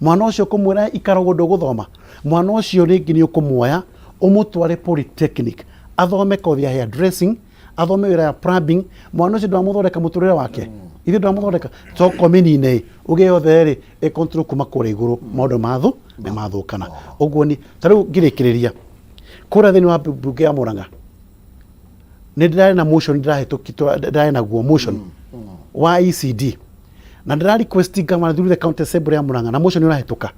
mwana ũcio kũmwĩra ikara ũguo ndũgũthoma mwana ũcio rĩngĩ nĩ ũkũmuoya ũmũtware polytechnic athome kothi ya hair dressing athome wĩra ya plumbing mwana ũcio ndwamũthondeka mũtũrĩre wake ithuĩ ndwamũthondeka coka ũmĩnine ũgĩe yothe rĩ ĩ control kuma kũrĩa igũrũ maũndũ mathũ nĩ mathũkana ũguo ni ta rĩu ngĩrĩkĩrĩria kũrĩa thĩinĩ wa mbunge ya Murang'a nĩ ndĩrarĩ na motion ndĩrahĩtũki ndĩrarĩ naguo motion wa ECD na ndĩra request governor through the county assembly ya Murang'a na motion ũrahĩtũka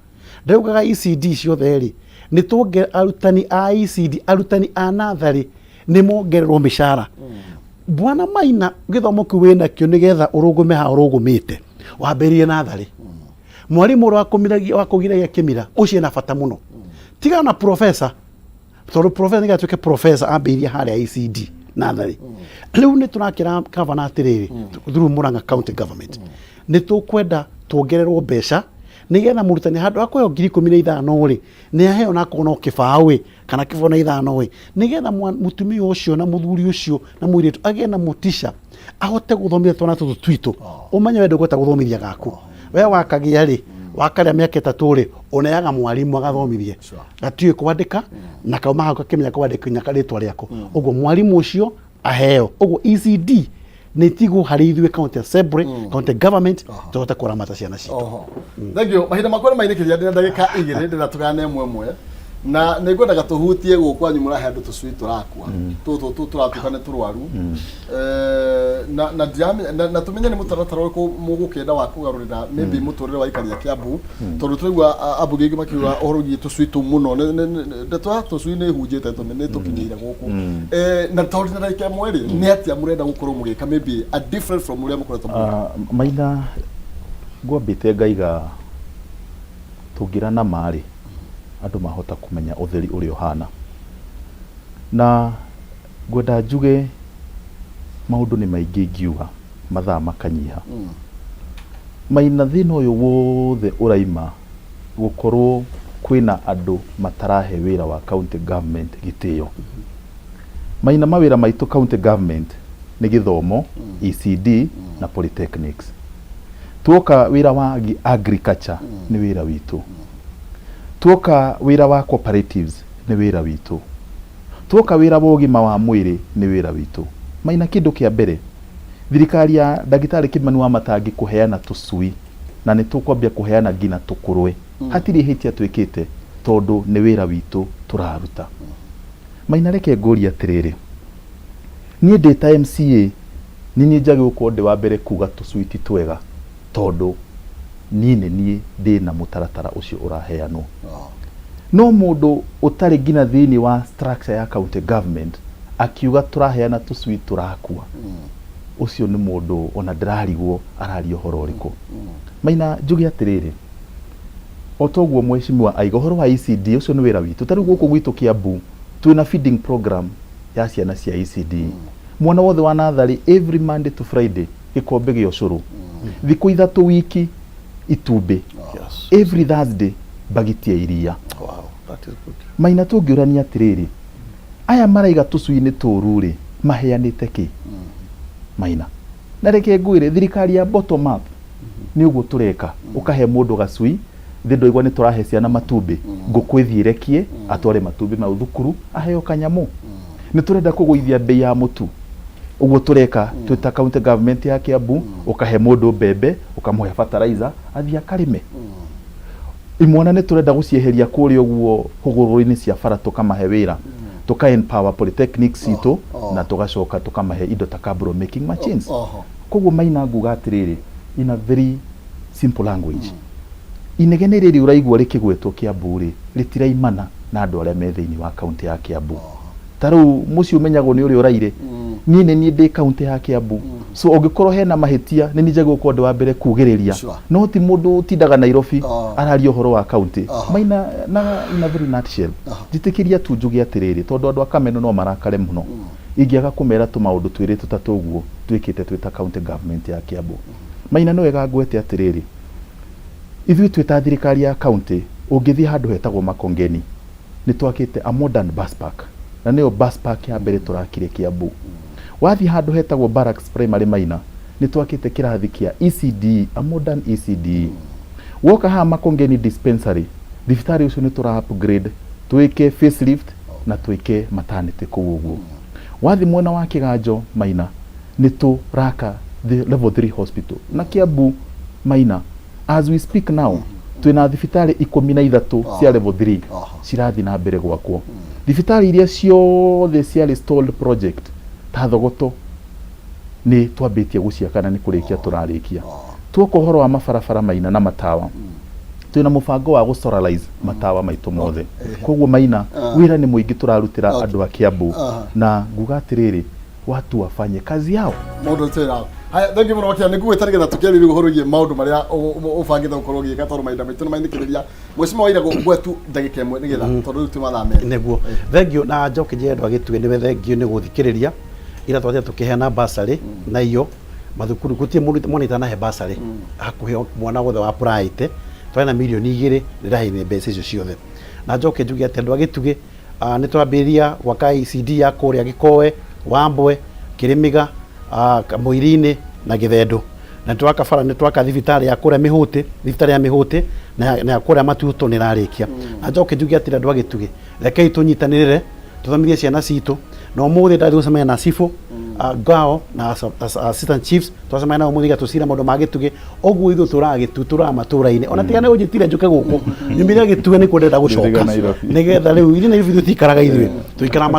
ndĩraugaga ECD ciothe rĩ nĩ tuonge arutani a ECD arutani a natharĩ nĩ mongererwo mĩcara bwana Maina gĩthomo kĩu wĩnakĩo nĩgetha ũrũgũme haha ũrũgũmĩte wambĩrĩrie natharĩ mwarimũ ũrĩa wakũgiragia kĩmira ũcio ena bata mũno tigana na professor tondũ professor nĩgetha atuĩke professor ambĩrĩrie harĩa ECD natharĩ rĩu nĩ tũrakĩra gavana atĩrĩrĩ through Murang'a county government nĩ tũkwenda tuongererwo mbeca nĩgetha mũrutani handũ ha kũheo 15,000 rĩ nĩ aheo na akorwo no kĩbaũ ĩ kana 25 ĩ nĩgetha mũtumia ũcio na mũthuri ũcio na mũirĩtu agĩe na motisha ahote gũthomithia twana tũtũ twitũ ũmenye we ndũkũhota gũthomithia gaku we wakagĩa rĩ wakarĩa mĩaka 3 rĩ ũneaga mwarimũ agathomithie gatiũĩ kwandĩka na kauma hau gakĩmenya kwandĩka nginya rĩtwa rĩako ũguo mwarimũ ũcio aheo ũguo ECD nĩ tigwo harĩ ithuĩ county assembly county government tũhote kũramata ciana citũ Oho. Thank you. Mahinda makwa nĩ mainĩkĩria ndĩna ndagĩka 2 ndĩna tũgane ĩmwe ĩmwe na nĩ ngwendaga tũhutie gũkũ kwanyu mũrahe andũ tũcui tũrakua tũtũ tũ tũratuĩka nĩ tũrwaru na na ndiramenya na tũmenye nĩ mũtaratara ũrĩkũ mũgũkĩenda wa kũgarũrĩra maybe mũtũrĩre wa aikari a Kiambu tondũ tũraigua ambunge aingĩ makiuga ũhoro wĩgiĩ tũcui tũu mũno ndeto ya tũcui nĩ ĩhunjĩte tondũ nĩ tũkinyĩire gũkũ na tondũ na ndagĩka 1 rĩ nĩ atĩa mũrenda gũkorwo mũgĩka maybe a different from ũrĩa mũkoretwo mũgĩka Maina ngwambĩte ngaiga tũngĩra na ma rĩ andũ mahota kũmenya ũtheri ũrĩa ũhana na ngwenda njuge maũndũ nĩ maingĩ ingiuga mathaa makanyiha Maina thĩna ũyũ wothe ũraima gũkorwo kwĩna andũ matarahe wĩra wa county government gĩtĩo Maina mawĩra maitũ county government nĩ gĩthomo ECD na polytechnics tuoka wĩra wa agriculture nĩ wĩra witũ tuoka wĩra wa cooperatives nĩ wĩra witũ tuoka wĩra wa ũgima wa mwĩrĩ nĩ wĩra witũ Maina kĩndũ kĩa mbere thirikari ya ndagĩtarĩ Kimani wa Matangi kũheana tũcui na nĩ tũkwambia kũheana nginya tũkũrwe hatirĩ ihĩtia twĩkĩte tondũ nĩ wĩra witũ tũraruta Maina reke ngũrie atĩrĩrĩ niĩ ndĩ ta MCA nĩ niĩ njagĩrĩirwo gũkorwo ndĩ wa mbere kuga tũcui ti twega tondũ niĩ nĩ niĩ ndĩna mũtaratara ũcio ũraheanwo no mũndũ ũtarĩ nginya thĩinĩ wa structure ya county government akiuga tũraheana tũcui tũrakua ũcio nĩ mũndũ ona ndĩrarigwo araria ũhoro ũrĩkũ Maina njuge atĩrĩrĩ o toguo mheshimiwa aiga ũhoro wa ECD ũcio nĩ wĩra witũ ta rĩu gũkũ gwitũ Kiambu twĩna feeding program ya ciana cia ECD mwana wothe wa natharĩ every Monday to Friday gĩkombe gĩa ũcũrũ thikũ 3 wiki itumbĩ every Thursday bagiti ya iria Wow, that is good. Maina tũngĩũrania atĩrĩrĩ aya maraiga tũcui nĩ tũru rĩ maheanĩte kĩ Maina na reke ngwĩre thirikari ya bottom up Nĩ ũguo tũreka, ũkahe mũndũ gacui, thĩ ndwaigua nĩ tũrahe ciana matumbĩ, ngũkũ ĩthiĩ ĩrekie, atware matumbĩ mau thukuru, aheo kanyamũ. Nĩ tũrenda kũgũithia mbei ya mũtu, ũguo tũreka twĩ ta county government ya Kiambu, ũkahe mũndũ mbembe, ũkamũhe fertilizer, athiĩ akarĩme. Imwana nĩ tũrenda gũcieheria kũrĩa ũguo hũgũrũrũ-inĩ cia bara tũkamahe wĩra, tũka empower polytechnics citũ na tũgacoka tũkamahe indo ta cabro making machines. Koguo Maina nguga atĩrĩrĩ, in a very simple language, inegene rĩrĩ ũraigua rĩkĩgwetwo Kiambu rĩ, rĩtiraimana na andũ arĩa me thĩinĩ wa kaũntĩ ya Kiambu. Ta rĩu mũciĩ ũmenyagwo nĩ ũrĩa ũraire. Niĩ nĩ niĩ ndĩ kaũntĩ ya Kiambu. So ũngĩkorwo hena mahĩtia nĩ niĩ njagĩrĩirwo gũkorwo ndĩ wa mbere kugĩrĩria. No ti mũndũ ũtindaga Nairobi araria ũhoro wa kaũntĩ. Maina na in a very nutshell, njĩtĩkĩria tu njuge atĩrĩrĩ, tondũ andũ a Kameno no marakare mũno ingĩaga kũmera tũmaũndũ twĩrĩ tũtatũ ũguo twĩkĩte twĩ ta county government ya Kiambu. Maina nĩ wega ngwete atĩrĩrĩ, ithuĩ twĩ ta thirikari ya county, ũngĩthiĩ handũ hetagwo Makongeni, nĩ twakĩte a modern bus park, na nĩyo bus park ya mbere tũrakire Kiambu. Wathiĩ handũ hetagwo Barracks Primary Maina, nĩ twakĩte kĩrathi kĩa ECD, a modern ECD. Woka haha Makongeni Dispensary, thibitarĩ ũcio nĩ tũra upgrade, twĩke facelift na twĩke maternity kũu ũguo. Wathiĩ mwena wa Kĩganjo Maina, nĩ tũraka the level 3 hospital. Na Kiambu Maina, as we speak now, twĩna thibitarĩ 13 cia level 3 cirathiĩ na mbere gwakwo. Thibitarĩ iria ciothe ciarĩ stalled project ta Thogoto nĩ twambĩtie gũciaka na nĩ kũrĩkia tũrarĩkia. Tuoka ũhoro wa mabarabara Maina na matawa, twĩna mũbango wa gũ-solarize matawa maitũ mothe. Koguo Maina, wĩra nĩ mũingĩ tũrarutĩra andũ a Kiambu, na nguga atĩrĩrĩ, watu wafanye kazi yao. Maũndũ twĩra haya, thengi mũno makĩria nĩ ngũgwĩta nĩgetha tũkĩarĩrie ũhoro wĩgiĩ maũndũ marĩa ũbangĩte gũkorwo ũgĩka tondũ mahinda maitũ nĩ mainĩkĩrĩria. Mheshimiwa Wairagũ, ngwetu ndagĩka ĩmwe nĩgetha tondũ rĩu twĩ mathaa merĩ. Nĩguo, thengio na njoke njĩre andũ a Gĩtugĩ nĩwe thengio nĩ gũthikĩrĩria ira twathiĩ tũkĩheana bursary na iyo mathukuru gũtirĩ mũndũ mwana itanahe bursary hakuhĩ mwana wothe wa applyĩte twarĩ na mirioni 2 ndĩraheire mbeca icio ciothe. Na njoke njuge atĩ andũ a Gĩtugĩ nĩ twambĩrĩria gwaka ECD ya kũrĩa Gĩkoe, Wambwe, Kĩrĩmĩga, Kamũiri-inĩ na Gĩthendũ. Na nĩ twaka bara, nĩ twaka thibitarĩ ya kũrĩa Mĩhũtĩ, thibitarĩ ya Mĩhũtĩ na ya kũrĩa Matutu nĩ ĩrarĩkia. Na njoke njuge atĩrĩ andũ a Gĩtugĩ, rekei tũnyitanĩrĩre tũthomithie ciana citũ. Na ũmũthĩ ndathiĩ gũcemania na cibũ Ngao na assistant chiefs, twacemania nao ũmũthĩ tũcira maũndũ ma Gĩtugĩ. Ũguo ithuĩ tũraga Gĩtugĩ, tũraga matũra-inĩ. Ona tiga nĩ ũnjĩtire njũke gũkũ, nyumire Gĩtugĩ nĩkuo ndĩrenda gũcoka. Nĩgetha rĩu ithuĩ Nairobi tũtikaraga ithuĩ, tũikaraga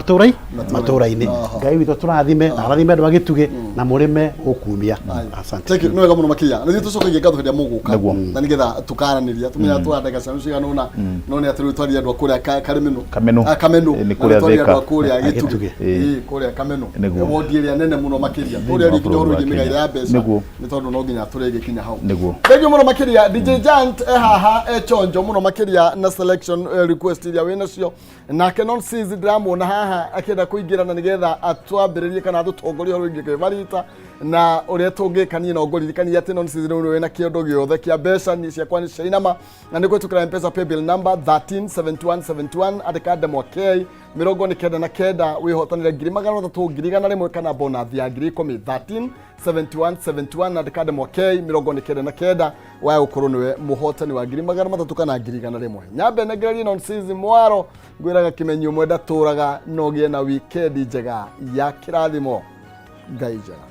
matũra-inĩ. Ngai witũ tũrathime na arathime andũ a Gĩtugĩ na mũrĩme gũkumia. Asante. Thank you. Nĩ wega mũno makĩria. Na ithuĩ tũcokagia ngatho hĩndĩ ĩrĩa mũgũka na nĩgetha tũkaranĩria tũmenya twa ndagĩka cianu cigana ũna, no nĩ atĩ rĩu twaria andũ a kũrĩa Karĩmĩnũ. Kameno. Kameno. Nĩ Na kũrĩa twaria Thika. andũ a kũrĩa Gĩtugĩ. Ĩĩ. Kũrĩa Kameno. Nĩguo. Wondi ĩrĩa nene mũno makĩria. Kũrĩa wa rĩngĩ bũrũri ũhoro wa wĩgiĩ mĩgaĩre Kenya. ya mbeca. Nĩguo. Nĩ tondũ no nginya tũrĩgĩkinya hau. Nĩguo. Thengiũ mũno makĩria DJ Jant e haha e chonjo mũno makĩria na selection request iria wĩ nacio. Nake Nonsense ndĩramuona haha akĩenda kũingĩra na nĩgetha atwambĩrĩrie kana atũtongorie ũhoro wĩgiĩ kĩbarita na ũrĩa tũngĩka. Niĩ no ngũririkania atĩ Nonsense rĩu wĩna kĩondo gĩothe kĩa mbeca, niĩ ciakwa nĩ ciainama na nĩ kũhĩtũkĩra M-Pesa paybill number 137171, andĩka ndemwa K 99 wĩhotanĩre 300,000, 100,000 kana bonus ya 10,000. 137171, andĩka ndemwa K 99 waya gũkorwo nĩwe mũhotani wa 300,000 kana 100,000. Nyambe nengererie Nonsense mwaro ngwĩraga kĩmenyi ũmwe ndatũraga no gĩe na wikendi njega ya kĩrathimo. Ngai njega.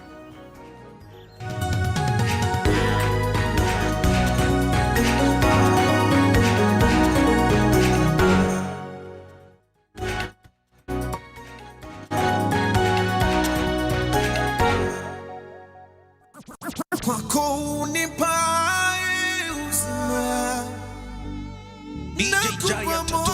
Kwako unipae uzima. DJ Giant.